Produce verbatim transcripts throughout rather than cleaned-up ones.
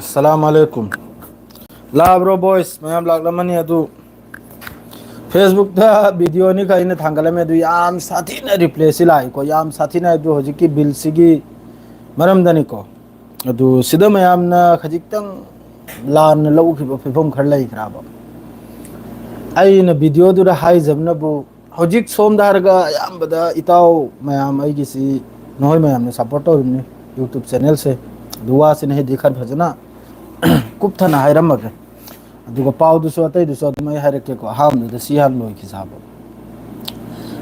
ꯁꯂꯥꯝ ꯑꯂꯩꯀꯨꯝ꯫ ꯂꯥꯛꯑꯕ꯭ꯔꯣ voice? ꯃꯌꯥꯝ ꯂꯥꯛꯂꯝꯃꯅꯤ꯫ ꯑꯗꯨ ꯐꯦꯁꯕꯨꯛꯇ ꯚꯤꯗꯤꯑꯣ ꯑꯅꯤꯈꯛ ꯑꯩꯅ ꯊꯥꯡꯒꯠꯂꯝꯃꯦ, ꯑꯗꯨ ꯌꯥꯝ ꯁꯥꯊꯤꯅ ꯔꯤꯄ꯭ꯂꯦꯁꯤ ꯂꯥꯛꯏꯀꯣ, ꯌꯥꯝ ꯁꯥꯊꯤꯅ꯫ ꯑꯗꯨ ꯍꯧꯖꯤꯛꯀꯤ ꯕꯤꯜꯁꯤꯒꯤ ꯃꯔꯝꯗꯅꯤꯀꯣ꯫ ꯑꯗꯨ ꯁꯤꯗ ꯃꯌꯥꯝꯅ ꯈꯖꯤꯛꯇꯪ ꯂꯥꯟꯅ ꯂꯧꯈꯤꯕ ꯐꯤꯕꯝ ꯈꯔ ꯂꯩꯈ꯭ꯔꯕ꯫ ꯑꯩꯅ ꯚꯤꯗꯤꯑꯣꯗꯨꯗ ꯍꯥꯏꯖꯕꯅꯕꯨ, ꯍꯧꯖꯤꯛ ꯁꯣꯝꯗ ꯍꯥꯏꯔꯒ ꯑꯌꯥꯝꯕꯗ ꯏꯇꯥꯎ ꯃꯌꯥꯝ ꯑꯩꯒꯤꯁꯤ ꯅꯈꯣꯏ ꯃꯌꯥꯝꯅ ꯁꯞꯄꯣꯔꯠ ꯇꯧꯔꯤꯕꯅꯤ YouTube ꯆꯦꯅꯦꯜꯁꯦ꯫ ꯑꯗꯨ ꯋꯥꯁꯤꯅ ꯍꯦꯗꯤ ꯈꯔ ꯐꯖꯅ ꯀꯨꯞꯊꯅ ꯍꯥꯏꯔꯝꯃꯒꯦ꯫ ꯑꯗꯨꯒ ꯄꯥꯎꯗꯨꯁꯨ ꯑꯇꯩꯗꯨꯁꯨ ꯑꯗꯨꯝ ꯑꯩ ꯍꯥꯏꯔꯛꯀꯦꯀꯣ꯫ ꯑꯍꯥꯟꯕꯗ ꯁꯤ ꯍꯥꯟꯅ ꯂꯣꯏꯈꯤꯁꯤ ꯍꯥꯏꯕ꯫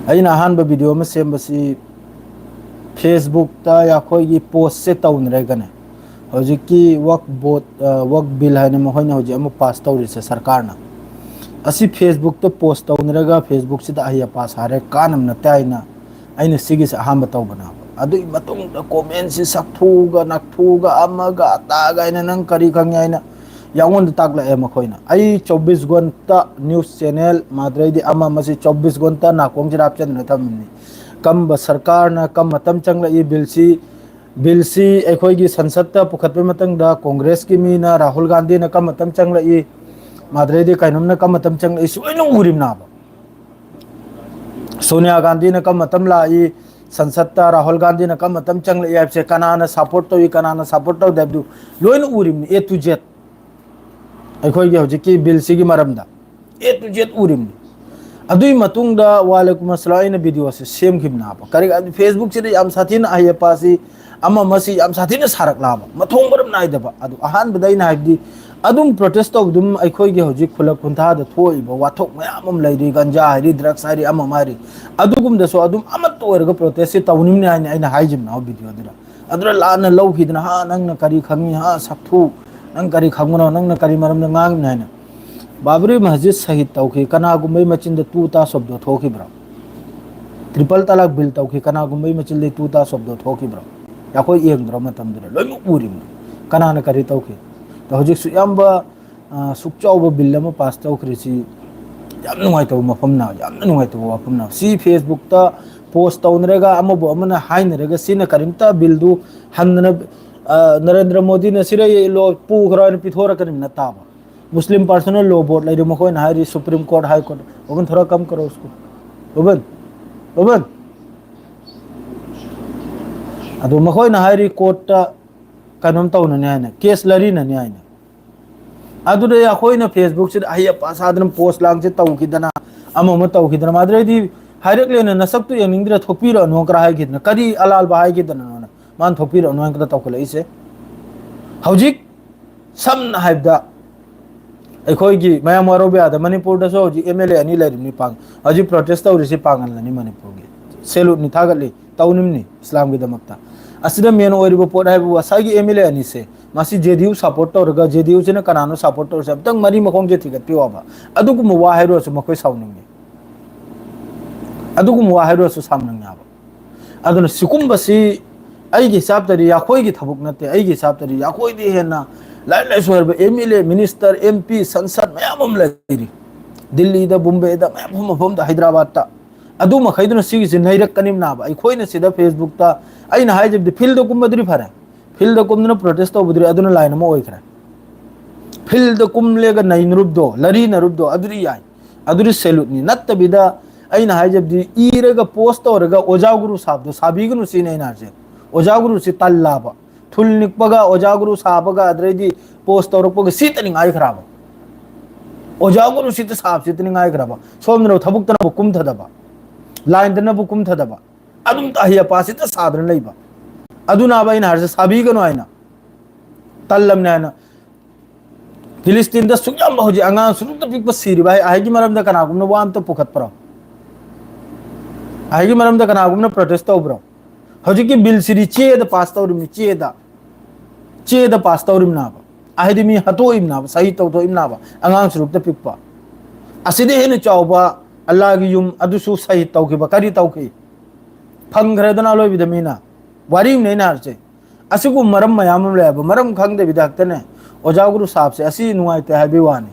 ꯑꯩꯅ ꯑꯍꯥꯟꯕ ꯚꯤꯗꯤꯑꯣ ꯑꯃ ꯁꯦꯝꯕꯁꯤ ꯐꯦꯁꯕꯨꯛꯇ ꯑꯩꯈꯣꯏꯒꯤ ꯄꯣꯁꯁꯦ ꯇꯧꯅꯔꯒꯅꯦ, ꯍꯧꯖꯤꯛꯀꯤ ꯋꯛ ꯕꯣꯠ, ꯑ, ꯋꯛ ꯕꯤꯜ ꯍꯥꯏꯅ ꯃꯈꯣꯏꯅ ꯍꯧꯖꯤꯛ ꯑꯃ ꯄꯥꯁ ꯇꯧꯔꯤꯁꯦ ꯁꯔꯀꯥꯔꯅ, ꯑꯁꯤ ꯐꯦꯁꯕꯨꯛꯇ ꯄꯣꯁ ꯇꯧꯅꯔꯒ ꯐꯦꯁꯕꯨꯛꯁꯤꯗ ꯑꯍꯩ ꯑꯄꯥ ꯁꯥꯔꯦ, ꯀꯥꯟꯅꯕ ꯅꯠꯇꯦ ꯍꯥꯏꯅ ꯑꯩꯅ ꯁꯤꯒꯤꯁꯦ ꯑꯍꯥꯟꯕ ꯇꯧꯕꯅꯦꯕ꯫ ꯑꯗꯨꯒꯤ ꯃꯇꯨꯡꯗ ꯀꯣꯃꯦꯟꯁꯤ ꯁꯛꯊꯨꯒ ꯅꯛꯊꯨꯒ ꯑꯃꯒ ꯑꯇꯥꯒ ꯍꯥꯏꯅ, "ꯅꯪ ꯀꯔꯤ ꯈꯪꯉꯤ?" ꯍꯥꯏꯅ ꯌꯥꯉꯣꯟꯗ ꯇꯥꯛꯂꯛꯑꯦ ꯃꯈꯣꯏꯅ꯫ ꯑꯩ ꯆꯧꯕꯤꯁ ꯒꯣꯟꯇ ꯅ꯭ꯌꯨꯁ ꯆꯦꯅꯦꯜ ꯃꯥꯗ꯭ꯔꯩꯗꯤ ꯑꯃ ꯑꯃꯁꯤ ꯆꯧꯕꯤꯁ ꯒꯣꯟꯇ ꯅꯥꯀꯣꯡꯁꯤꯗ ꯍꯥꯞꯆꯤꯟꯗꯨꯅ ꯊꯝꯃꯤꯅꯤ꯫ ꯀꯝꯕ ꯁꯔꯀꯥꯔꯅ ꯀꯝ ꯃꯇꯝ ꯆꯪꯂꯛꯏ ꯕꯤꯜꯁꯤ, ꯕꯤꯜꯁꯤ ꯑꯩꯈꯣꯏꯒꯤ ꯁꯟꯁꯠꯇ ꯄꯨꯈꯠꯄ ꯃꯇꯝꯗ ꯀꯣꯡꯒ꯭ꯔꯦꯁꯀꯤ ꯃꯤꯅ ꯔꯥꯍꯨꯜ ꯒꯥꯟꯙꯤꯅ ꯀꯝ ꯃꯇꯝ ꯆꯪꯂꯛꯏ, ꯃꯥꯗ꯭ꯔꯩꯗꯤ ꯀꯩꯅꯣꯝꯅ ꯀꯝ ꯃꯇꯝ ꯆꯪꯂꯛꯏ, ꯁꯤ ꯂꯣꯏꯅ ꯎꯔꯤꯕꯅꯦꯕ꯫ ꯁꯣꯅꯤꯌꯥ ꯒꯥꯟꯙꯤꯅ ꯀꯔꯝꯕ ꯃꯇꯝ ꯂꯥꯛꯏ, ꯁꯟꯁꯠꯇ ꯔꯥꯍꯨꯜ ꯒꯥꯟꯙꯤꯅ ꯀꯔꯝꯕ ꯃꯇꯝ ꯆꯪꯂꯛꯏ ꯍꯥꯏꯕꯁꯦ, ꯀꯅꯥꯅ ꯁꯞꯄꯣꯔꯠ ꯇꯧꯏ, ꯀꯅꯥꯅ ꯁꯞꯄꯣꯔꯠ ꯇꯧꯗꯦ ꯍꯥꯏꯕꯗꯨ ꯂꯣꯏꯅ ꯎꯔꯤꯕꯅꯤ, A to Z꯫ ꯑꯩꯈꯣꯏꯒꯤ ꯍꯧꯖꯤꯛꯀꯤ ꯕꯤꯜꯁꯤꯒꯤ ꯃꯔꯝꯗ A to Z ꯎꯔꯤꯕꯅꯤ꯫ ꯑꯗꯨꯒꯤ ꯃꯇꯨꯡꯗ ꯋꯥꯂꯦꯀꯨꯝ ꯑꯁꯂꯥꯝ ꯑꯩꯅ ꯚꯤꯗꯤꯑꯣꯁꯦ ꯁꯦꯝꯈꯤꯕꯅꯦꯕ꯫ ꯀꯔꯤ ꯍꯥꯏꯗꯤ, ꯐꯦꯁꯕꯨꯛꯁꯤꯗ ꯌꯥꯝ ꯁꯥꯊꯤꯅ ꯑꯍꯩ ꯑꯄꯥꯁꯤ ꯑꯃ ꯑꯃꯁꯤ ꯌꯥꯝ ꯁꯥꯊꯤꯅ ꯁꯥꯔꯛꯂꯛꯑꯕ, ꯃꯊꯣꯡ ꯃꯔꯝ ꯅꯥꯏꯗꯕ꯫ ꯑꯗꯨ ꯑꯍꯥꯟꯕꯗ ꯑꯩꯅ ꯍꯥꯏꯕꯗꯤ, ꯑꯗꯨꯝ ꯄ꯭ꯔꯣꯇꯦꯁ ꯇꯧꯕꯗꯨꯝ ꯑꯩꯈꯣꯏꯒꯤ ꯍꯧꯖꯤꯛ ꯈꯨꯜꯂꯛ ꯈꯨꯟꯊꯥꯗ ꯊꯣꯛꯏꯕ ꯋꯥꯊꯣꯛ ꯃꯌꯥꯝ ꯑꯃ ꯂꯩꯔꯤ, ꯒꯟꯖꯥ ꯍꯥꯏꯔꯤ, ꯗ꯭ꯔꯛꯁ ꯍꯥꯏꯔꯤ, ꯑꯃ ꯑꯃ ꯍꯥꯏꯔꯤ, ꯑꯗꯨꯒꯨꯝꯗꯁꯨ ꯑꯗꯨꯝ ꯑꯃꯠꯇ ꯑꯣꯏꯔꯒ ꯄ꯭ꯔꯣꯇꯦꯁꯁꯤ ꯇꯧꯅꯤꯡꯅꯤ ꯍꯥꯏꯅ ꯑꯩꯅ ꯍꯥꯏꯈꯤꯕꯅꯦ ꯚꯤꯗꯤꯑꯣꯗꯨꯗ꯫ ꯑꯗꯨꯅ ꯂꯥꯟꯅ ꯂꯧꯈꯤꯗꯅ, "ꯍꯥ, ꯅꯪꯅ ꯀꯔꯤ ꯈꯪꯉꯤ? ꯍꯥ, ꯁꯛꯊꯨ, ꯅꯪ ꯀꯔꯤ ꯈꯪꯕꯅꯣ? ꯅꯪꯅ ꯀꯔꯤ ꯃꯔꯝꯗ ꯉꯥꯡꯉꯤꯕꯅꯣ?" ꯍꯥꯏꯅ꯫ ꯕꯥꯕ꯭ꯔꯤ ꯃꯁꯖꯤꯗ ꯁꯍꯤꯗ ꯇꯧꯈꯤ, ꯀꯅꯥꯒꯨꯝꯕꯒꯤ ꯃꯆꯤꯟꯗ ꯇꯨ ꯇꯥ ꯁꯣꯕꯗꯣ ꯊꯣꯛꯈꯤꯕ꯭ꯔꯣ? ꯇ꯭ꯔꯤꯄꯜ ꯇꯂꯥꯛ ꯕꯤꯜ ꯇꯧꯈꯤ, ꯀꯅꯥꯒꯨꯝꯕꯒꯤ ꯃꯆꯤꯟꯗ ꯇꯨ ꯇꯥ ꯁꯣꯕꯗꯣ ꯊꯣꯛꯈꯤꯕ꯭ꯔꯣ? ꯑꯩꯈꯣꯏ ꯌꯦꯡꯗ꯭ꯔꯣ ꯃꯇꯝꯗꯨꯗ? ꯂꯣꯏꯅꯃꯛ ꯎꯔꯤꯕꯅꯤ꯫ ꯀꯅꯥꯅ ꯀꯔꯤ ꯇꯧꯈꯤ? ꯑꯗꯣ ꯍꯧꯖꯤꯛꯁꯨ ꯌꯥꯝꯕ, ꯑ, ꯁꯨꯛ ꯆꯥꯎꯕ ꯕꯤꯜ ꯑꯃ ꯄꯥꯁ ꯇꯧꯈ꯭ꯔꯤꯁꯤ ꯌꯥꯝ ꯅꯨꯡꯉꯥꯏꯇꯕ ꯃꯐꯝꯅ, ꯌꯥꯝꯅ ꯅꯨꯡꯉꯥꯏꯇꯕ ꯋꯥꯐꯝꯅ꯫ ꯁꯤ ꯐꯦꯁꯕꯨꯛꯇ ꯄꯣꯁ ꯇꯧꯅꯔꯒ ꯑꯃꯕꯨ ꯑꯃꯅ ꯍꯥꯏꯅꯔꯒ ꯁꯤꯅ ꯀꯔꯤꯝꯇ ꯕꯤꯜꯗꯨ ꯍꯟꯗꯅ, ꯅꯔꯦꯟꯗ꯭ꯔ ꯃꯣꯗꯤꯅ ꯁꯤꯔꯩ ꯂꯣ ꯄꯨꯈ꯭ꯔꯣ ꯍꯥꯏꯅ ꯄꯤꯊꯣꯔꯛꯀꯅꯤ ꯅꯠꯇꯥꯕ꯫ ꯃꯨꯁꯂꯤꯝ ꯄꯔꯁꯣꯅꯦꯜ ꯂꯣ ꯕꯣꯔꯗ ꯂꯩꯔꯤ, ꯃꯈꯣꯏꯅ ꯍꯥꯏꯔꯤ ꯁꯨꯄ꯭ꯔꯤꯝ ꯀꯣꯔꯠ, ꯍꯥꯏ ꯀꯣꯔꯠ, ꯑꯣꯕꯟ ꯊꯣꯔꯥ ꯀꯝ ꯀꯔꯣ ꯎꯁꯀꯣ, ꯑꯣꯕꯟ, ꯑꯣꯕꯟ꯫ ꯑꯗꯨ ꯃꯈꯣꯏꯅ ꯍꯥꯏꯔꯤ ꯀꯣꯔꯠꯇ ꯀꯩꯅꯣꯝ ꯇꯧꯅꯅꯤ ꯍꯥꯏꯅ, ꯀꯦꯁ ꯂꯥꯔꯤꯅꯅꯤ ꯍꯥꯏꯅ꯫ ꯑꯗꯨꯗ ꯑꯩꯈꯣꯏꯅ ꯐꯦꯁꯕꯨꯛꯁꯤꯗ ꯑꯍꯩ ꯑꯄꯥ ꯁꯥꯗꯅ ꯄꯣꯁ ꯂꯥꯡꯁꯦ ꯇꯧꯈꯤꯗꯅ, ꯑꯃ ꯑꯃ ꯇꯧꯈꯤꯗꯅ, ꯃꯥꯗꯨꯔꯩꯗꯤ ꯍꯥꯏꯔꯛꯂꯦꯅ ꯅꯁꯛꯇꯨ ꯌꯦꯡꯅꯤꯡꯗ꯭ꯔꯦ, ꯊꯣꯛꯄꯤꯔꯛꯑꯅꯨ ꯈꯔ ꯍꯥꯏꯈꯤꯗꯅ, ꯀꯔꯤ ꯑꯂꯥꯜꯕ ꯍꯥꯏꯈꯤꯗꯅꯅꯣꯅ ꯃꯥꯅ ꯊꯣꯛꯄꯤꯔꯛꯑꯅꯨ ꯍꯥꯏꯅ ꯇꯧꯈꯠꯂꯛꯏꯁꯦ꯫ ꯍꯧꯖꯤꯛ ꯁꯝꯅ ꯍꯥꯏꯔꯕꯗ ꯑꯩꯈꯣꯏꯒꯤ ꯃꯌꯥꯝ ꯋꯥꯔꯧꯕ ꯌꯥꯗ, ꯃꯅꯤꯄꯨꯔꯗꯁꯨ ꯍꯧꯖꯤꯛ ꯑꯦꯝ ꯑꯦꯜ ꯑꯦ ꯑꯅꯤ ꯂꯩꯔꯤꯕꯅꯤ ꯄꯥꯡ-, ꯍꯧꯖꯤꯛ ꯄ꯭ꯔꯣꯇꯦꯁ ꯇꯧꯔꯤꯁꯤ ꯄꯥꯡꯒꯜꯅꯅꯤ ꯃꯅꯤꯄꯨꯔꯒꯤ꯫ ꯁꯦꯂꯨꯠꯅꯤ, ꯊꯥꯒꯠꯂꯤ, ꯇꯧꯅꯤꯡꯅꯤ ꯏꯁꯂꯥꯝꯒꯤꯗꯃꯛꯇ꯫ ꯑꯁꯤꯗ ꯃꯦꯟ ꯑꯣꯏꯔꯤꯕ ꯄꯣꯠ ꯍꯥꯏꯕꯨ ꯉꯁꯥꯏꯒꯤ ꯑꯦꯝ ꯑꯦꯜ ꯑꯦ ꯑꯅꯤꯁꯦ, ꯃꯁꯤ ꯖꯦ ꯗꯤ ꯌꯨ ꯁꯞꯄꯣꯔꯠ ꯇꯧꯔꯒ, ꯖꯦ ꯗꯤ ꯌꯨꯁꯤꯅ ꯀꯅꯥꯅꯣ ꯁꯞꯄꯣꯔꯠ ꯇꯧꯔꯤꯁꯦ ꯑꯝꯇꯪ ꯃꯔꯤ ꯃꯈꯣꯡꯁꯦ ꯊꯤꯒꯠꯄꯤꯌꯣꯕ꯫ ꯑꯗꯨꯒꯨꯝꯕ ꯋꯥ ꯍꯥꯏꯔꯨꯔꯁꯨ ꯃꯈꯣꯏ ꯁꯥꯎꯅꯤꯡꯉꯤ, ꯑꯗꯨꯒꯨꯝꯕ ꯋꯥ ꯍꯥꯏꯔꯨꯔꯁꯨ ꯁꯥꯎꯅꯤꯡꯉꯦꯕ꯫ ꯑꯗꯨꯅ ꯁꯤꯒꯨꯝꯕꯁꯤ ꯑꯩꯒꯤ ꯍꯤꯁꯥꯞꯇꯗꯤ ꯑꯩꯈꯣꯏꯒꯤ ꯊꯕꯛ ꯅꯠꯇꯦ꯫ ꯑꯩꯒꯤ ꯍꯤꯁꯥꯞꯇꯗꯤ ꯑꯩꯈꯣꯏꯗꯤ ꯍꯦꯟꯅ ꯂꯥꯏꯔꯤꯛ ꯂꯥꯏꯁꯨ ꯍꯩꯔꯕ M L A, minister, M P, ꯁꯪꯁꯠ ꯃꯌꯥꯝ ꯑꯃ ꯂꯩꯔꯤ, ꯗꯤꯜꯂꯤꯗ, ꯕꯣꯝꯕꯦꯗ, ꯃꯌꯥꯝ ꯃꯐꯝ ꯃꯐꯝꯗ, ꯍꯥꯏꯗ꯭ꯔꯕꯥꯠꯇ꯫ ꯑꯗꯨ ꯃꯈꯩꯗꯨꯅ ꯁꯤꯒꯤꯁꯤ ꯅꯩꯔꯛꯀꯅꯤꯕ ꯅꯥꯕ꯫ ꯑꯩꯈꯣꯏꯅ ꯁꯤꯗ ꯐꯦꯁꯕꯨꯛꯇ, ꯑꯩꯅ ꯍꯥꯏꯖꯕꯗꯤ ꯐꯤꯜꯗ ꯀꯨꯝꯕꯗꯨꯗꯤ ꯐꯔꯦ, ꯐꯤꯜꯗ ꯀꯨꯝꯗꯨꯅ ꯄ꯭ꯔꯣꯇꯦꯁ ꯇꯧꯕꯗꯨꯗꯤ ꯑꯗꯨꯅ ꯂꯥꯏꯟ ꯑꯃ ꯑꯣꯏꯈ꯭ꯔꯦ꯫ ꯐꯤꯜꯗ ꯀꯨꯝꯂꯦꯒ ꯅꯩꯅꯔꯨꯕꯗꯣ, ꯂꯥꯔꯤꯅꯔꯨꯕꯗꯣ, ꯑꯗꯨꯗꯤ ꯌꯥꯏ, ꯑꯗꯨꯗꯤ ꯁꯦꯂꯨꯠꯅꯤ꯫ ꯅꯠꯇꯕꯤꯗ ꯑꯩꯅ ꯍꯥꯏꯖꯕꯗꯤ ꯏꯔꯒ ꯄꯣꯁ ꯇꯧꯔꯒ ꯑꯣꯖꯥ ꯒꯨꯔꯨ ꯁꯥꯕꯗꯣ ꯁꯥꯕꯤꯒꯅꯨ ꯁꯤꯅꯤ ꯑꯩꯅ ꯍꯥꯏꯁꯦ꯫ ꯑꯣꯖꯥ ꯒꯨꯔꯨꯁꯤ ꯇꯜꯂꯥꯕ, ꯊꯨꯜ ꯅꯤꯛꯄꯒ ꯑꯣꯖꯥ ꯒꯨꯔꯨ ꯁꯥꯕꯒ ꯑꯗꯨꯗꯩꯗꯤ ꯄꯣꯁ ꯇꯧꯔꯛꯄꯒ ꯁꯤꯇꯅꯤ ꯉꯥꯏꯈ꯭ꯔꯕ꯫ ꯑꯣꯖꯥ ꯒꯨꯔꯨ ꯁꯤꯇ ꯁꯥꯕ ꯁꯤꯇꯅꯤ ꯉꯥꯏꯈ꯭ꯔꯕ꯫ ꯁꯣꯝꯗꯅ ꯊꯕꯛꯇꯅꯕꯨ ꯀꯨꯝꯊꯗꯕ, ꯂꯥꯏꯟꯗꯅꯕꯨ ꯀꯨꯝꯊꯗꯕ, ꯑꯗꯨꯝ ꯑꯍꯩ ꯑꯄꯥꯁꯤꯇ ꯁꯥꯗꯅ ꯂꯩꯕ꯫ ꯑꯗꯨꯅꯕ ꯑꯩꯅ ꯍꯥꯏꯔꯤꯁꯦ ꯁꯥꯕꯤꯒꯅꯨ ꯍꯥꯏꯅ, ꯇꯜꯂꯝꯅꯦ ꯍꯥꯏꯅ꯫ ꯐꯤꯂꯤꯁꯇꯤꯟꯗ ꯁꯨꯛ ꯌꯥꯝꯕ ꯍꯧꯖꯤꯛ ꯑꯉꯥꯡ ꯁꯨꯔꯨꯛꯇ ꯄꯤꯛꯄ ꯁꯤꯔꯤꯕ ꯍꯥꯏ-, ꯑꯍꯩꯒꯤ ꯃꯔꯝꯗ ꯀꯅꯥꯒꯨꯝꯅ ꯋꯥ ꯑꯝꯇ ꯄꯨꯈꯠꯄ꯭ꯔꯣ? ꯑꯍꯩꯒꯤ ꯃꯔꯝꯗ ꯀꯅꯥꯒꯨꯝꯅ ꯄ꯭ꯔꯣꯇꯦꯁ ꯇꯧꯕ꯭ꯔꯣ? ꯍꯧꯖꯤꯛꯀꯤ ꯕꯤꯜꯁꯤꯗꯤ ꯆꯦꯗ ꯄꯥꯁ ꯇꯧꯔꯤꯕꯅꯤ, ꯆꯦꯗ꯫ ꯆꯦꯗ ꯄꯥꯁ ꯇꯧꯔꯤꯕꯅꯥꯕ꯫ ꯑꯍꯩꯗꯤ ꯃꯤ ꯍꯥꯠꯇꯣꯛꯏꯕꯅꯥꯕ, ꯁꯍꯤꯗ ꯇꯧꯊꯣꯛꯏꯕꯅꯥꯕ, ꯑꯉꯥꯡ ꯁꯨꯔꯨꯛꯇ ꯄꯤꯛꯄ꯫ ꯑꯁꯤꯗꯤ ꯍꯦꯟꯅ ꯆꯥꯎꯕ ꯑꯜꯂꯥꯒꯤ ꯌꯨꯝ ꯑꯗꯨꯁꯨ ꯁꯍꯤꯗ ꯇꯧꯈꯤꯕ꯫ ꯀꯔꯤ ꯇꯧꯈꯤ? ꯐꯪꯈ꯭ꯔꯦꯗꯅ ꯑꯂꯣꯏꯕꯗ ꯃꯤꯅ꯫ ꯋꯥꯔꯤ ꯑꯃꯅꯦ ꯑꯩꯅ ꯍꯥꯏꯔꯤꯁꯦ꯫ ꯑꯁꯤꯒꯨꯝꯕ ꯃꯔꯝ ꯃꯌꯥꯝ ꯑꯃ ꯂꯩꯌꯦꯕ꯫ ꯃꯔꯝ ꯈꯪꯗꯕꯤꯗ ꯍꯦꯛꯇꯅꯦ ꯑꯣꯖꯥ ꯒꯨꯔꯨ ꯁꯥꯕꯁꯦ ꯑꯁꯤ ꯅꯨꯡꯉꯥꯏꯇꯦ ꯍꯥꯏꯕꯒꯤ ꯋꯥꯅꯤ꯫